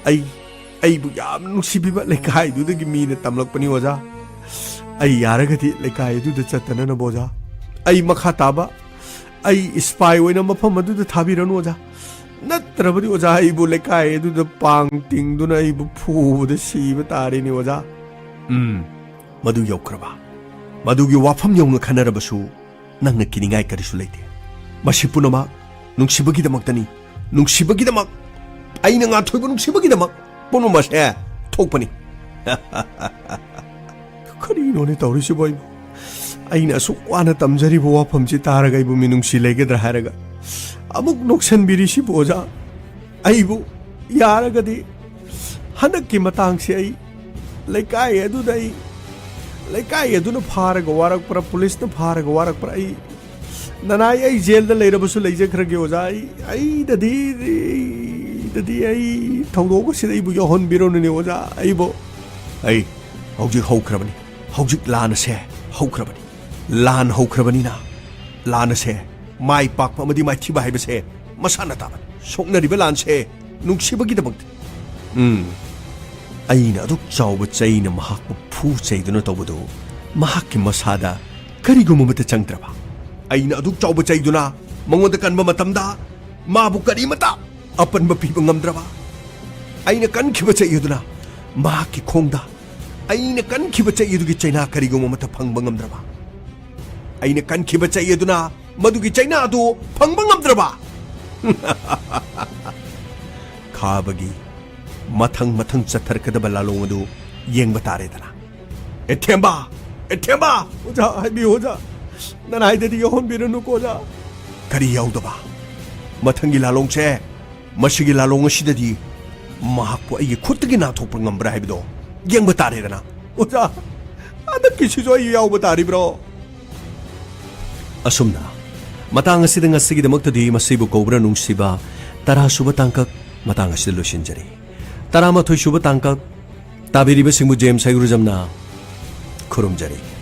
ꯑꯩ, ꯑꯩꯕꯨ ꯌꯥꯝ ꯅꯨꯡꯁꯤꯕꯤꯕ ꯂꯩꯀꯥꯏꯗꯨꯗꯒꯤ ꯃꯤꯅ ꯇꯝꯂꯛꯄꯅꯤ ꯑꯣꯖꯥ꯫ ꯑꯩ ꯌꯥꯔꯒꯗꯤ ꯂꯩꯀꯥꯏ ꯑꯗꯨꯗ ꯆꯠꯇꯅꯅꯕ ꯑꯣꯖꯥ꯫ ꯑꯩ ꯃꯈꯥ ꯇꯥꯕ, ꯑꯩ ꯏꯁꯄꯥꯏ ꯑꯣꯏꯅ ꯃꯐꯝ ꯑꯗꯨꯗ ꯊꯥꯕꯤꯔꯅꯨ ꯑꯣꯖꯥ꯫ ꯅꯠꯇ꯭ꯔꯕꯗꯤ ꯑꯣꯖꯥ, ꯑꯩꯕꯨ ꯂꯩꯀꯥꯏ ꯑꯗꯨꯗ ꯄꯥꯡ ꯇꯤꯡꯗꯨꯅ ꯑꯩꯕꯨ ꯐꯨꯕꯗ ꯁꯤꯕ ꯇꯥꯔꯦꯅꯦ ꯑꯣꯖꯥ꯫ ꯎꯝ, ꯃꯗꯨ ꯌꯧꯈ꯭ꯔꯕ? ꯃꯗꯨꯒꯤ ꯋꯥꯐꯝ ꯌꯧꯅ ꯈꯟꯅꯔꯕꯁꯨ ꯅꯪꯅ ꯀꯤꯅꯤꯡꯉꯥꯏ ꯀꯔꯤꯁꯨ ꯂꯩꯇꯦ꯫ ꯃꯁꯤ ꯄꯨꯝꯅꯃꯛ ꯅꯨꯡꯁꯤꯕꯒꯤꯗꯃꯛꯇꯅꯤ꯫ ꯅꯨꯡꯁꯤꯕꯒꯤꯗꯃꯛ, ꯑꯩꯅ ꯉꯥꯟꯊꯣꯏꯕ ꯅꯨꯡꯁꯤꯕꯒꯤꯗꯃꯛ ꯄꯨꯝꯅꯃꯛꯁꯦ ꯊꯣꯛꯄꯅꯤ꯫ ꯀꯔꯤꯅꯣꯅꯦ ꯇꯧꯔꯤꯁꯤꯕꯣ ꯑꯩꯕꯨ? ꯑꯩꯅ ꯑꯁꯨꯛ ꯋꯥꯅ ꯇꯝꯖꯔꯤꯕ ꯋꯥꯐꯝꯁꯤ ꯇꯥꯔꯒ ꯑꯩꯕꯨ ꯃꯤꯅꯨꯡꯁꯤ ꯂꯩꯒꯗ꯭ꯔꯥ ꯍꯥꯏꯔꯒ ꯑꯃꯨꯛ ꯅꯣꯛꯁꯟꯕꯤꯔꯤꯁꯤꯕꯨ ꯑꯣꯖꯥ? ꯑꯩꯕꯨ ꯌꯥꯔꯒꯗꯤ ꯍꯟꯗꯛꯀꯤ ꯃꯇꯥꯡꯁꯤ ꯑꯩ ꯂꯩꯀꯥꯏ ꯑꯗꯨꯗ ꯑꯩ, ꯂꯩꯀꯥꯏ ꯑꯗꯨꯅ ꯐꯥꯔꯒ ꯋꯥꯔꯛꯄ꯭ꯔꯥ, ꯄꯨꯂꯤꯁꯅ ꯐꯥꯔꯒ ꯋꯥꯔꯛꯄ꯭ꯔꯥ, ꯑꯩ ꯅꯅꯥꯏ ꯑꯩ ꯖꯦꯜꯗ ꯂꯩꯔꯕꯁꯨ ꯂꯩꯖꯈ꯭ꯔꯒꯦ ꯑꯣꯖꯥ꯫ ꯑꯩ, ꯑꯩꯗꯗꯤ, ꯑꯩꯗꯗꯤ ꯑꯩ ꯊꯧꯗꯣꯛ ꯑꯁꯤꯗ ꯑꯩꯕꯨ ꯌꯥꯎꯍꯟꯕꯤꯔꯨꯅꯨꯅꯦ ꯑꯣꯖꯥ꯫ ꯑꯩꯕꯨ, ꯑꯩ ꯍꯧꯖꯤꯛ ꯍꯧꯈ꯭ꯔꯕꯅꯤ꯫ ꯍꯧꯖꯤꯛ ꯂꯥꯟ ꯑꯁꯦ ꯍꯧꯈ꯭ꯔꯕꯅꯤ꯫ ꯂꯥꯟ ꯍꯧꯈ꯭ꯔꯕꯅꯤꯅ ꯂꯥꯟ ꯑꯁꯦ ꯃꯥꯏ ꯄꯥꯛꯄ ꯑꯃꯗꯤ ꯃꯥꯏꯊꯤꯕ ꯍꯥꯏꯕꯁꯦ ꯃꯁꯥꯅ ꯇꯥꯕꯅꯤ꯫ ꯁꯣꯛꯅꯔꯤꯕ ꯂꯥꯟꯁꯦ ꯅꯨꯡꯁꯤꯕꯒꯤꯗꯃꯛꯇ꯫ ꯎꯝ, ꯑꯩꯅ ꯑꯗꯨꯛ ꯆꯥꯎꯕ ꯆꯩꯅ ꯃꯍꯥꯛꯄꯨ ꯐꯨ ꯆꯩꯗꯨꯅ ꯇꯧꯕꯗꯨ ꯃꯍꯥꯛꯀꯤ ꯃꯁꯥꯗ ꯀꯔꯤꯒꯨꯝꯕ ꯑꯃꯠꯇ ꯆꯪꯗ꯭ꯔꯕ? ꯑꯩꯅ ꯑꯗꯨꯛ ꯆꯥꯎꯕ ꯆꯩꯗꯨꯅ ꯃꯉꯣꯟꯗ ꯀꯟꯕ ꯃꯇꯝꯗ ꯃꯥꯕꯨ ꯀꯔꯤꯃꯠꯇ ꯑꯄꯟꯕ ꯄꯤꯕ ꯉꯝꯗ꯭ꯔꯕ? ꯑꯩꯅ ꯀꯟꯈꯤꯕ ꯆꯩ ꯑꯗꯨꯅ ꯃꯍꯥꯛꯀꯤ ꯈꯣꯡꯗ, ꯑꯩꯅ ꯀꯟꯈꯤꯕ ꯆꯩ ꯑꯗꯨꯒꯤ ꯆꯩꯅꯥ ꯀꯔꯤꯒꯨꯝꯕ ꯑꯃꯠꯇ ꯐꯪꯕ ꯉꯝꯗ꯭ꯔꯕ? ꯑꯩꯅ ꯀꯟꯈꯤꯕ ꯆꯩ ꯑꯗꯨꯅ ꯃꯗꯨꯒꯤ ꯆꯩꯅꯥ ꯑꯗꯨ ꯐꯪꯕ ꯉꯝꯗ꯭ꯔꯕ? ꯈꯥꯕꯒꯤ ꯃꯊꯪ ꯃꯊꯪ ꯆꯠꯊꯔꯛꯀꯗꯕ ꯂꯥꯂꯣꯡ ꯑꯗꯨ ꯌꯦꯡꯕ ꯇꯥꯔꯦꯗꯅ꯫ ꯑꯦꯊꯦꯝꯕ! ꯑꯦꯊꯦꯝꯕ! ꯑꯣꯖꯥ, ꯍꯥꯏꯕꯤꯌꯨ ꯑꯣꯖꯥ꯫ ꯅꯅꯥꯏꯗꯗꯤ ꯌꯥꯎꯍꯟꯕꯤꯔꯅꯨꯀꯣ ꯑꯣꯖꯥ꯫ ꯀꯔꯤ ꯌꯥꯎꯗꯕ? ꯃꯊꯪꯒꯤ ꯂꯥꯂꯣꯡꯁꯦ, ꯃꯁꯤꯒꯤ ꯂꯥꯂꯣꯡ ꯑꯁꯤꯗꯗꯤ ꯃꯍꯥꯛꯄꯨ ꯑꯩꯒꯤ ꯈꯨꯠꯇꯒꯤ ꯅꯥꯟꯊꯣꯛꯄ ꯉꯝꯕ꯭ꯔꯥ ꯍꯥꯏꯕꯗꯣ ꯌꯦꯡꯕ ꯇꯥꯔꯦꯗꯅ꯫ ꯑꯣꯖꯥ, ꯍꯟꯗꯛꯀꯤꯁꯤꯁꯨ ꯑꯩ ꯌꯥꯎꯕ ꯇꯥꯔꯤꯕ꯭ꯔꯣ? ꯑꯁꯨꯝꯅ ꯃꯇꯥꯡ ꯑꯁꯤꯗ ꯉꯁꯤꯒꯤꯗꯃꯛꯇꯗꯤ ꯃꯁꯤꯕꯨ ꯀꯧꯕ꯭ꯔꯥ ꯅꯨꯡꯁꯤꯕ ꯇꯔꯥ ꯁꯨꯕ ꯇꯥꯡꯀꯛ ꯃꯇꯥꯡ ꯑꯁꯤꯗ ꯂꯣꯏꯁꯤꯟꯖꯔꯤ꯫ ꯇꯔꯥꯃꯥꯊꯣꯏ ꯁꯨꯕ ꯇꯥꯡꯀꯛ ꯇꯥꯕꯤꯔꯤꯕꯁꯤꯡꯕꯨ ꯖꯦꯝꯁ ꯍꯩꯒ꯭ꯔꯨꯖꯝꯅ ꯈꯨꯔꯨꯝꯖꯔꯤ꯫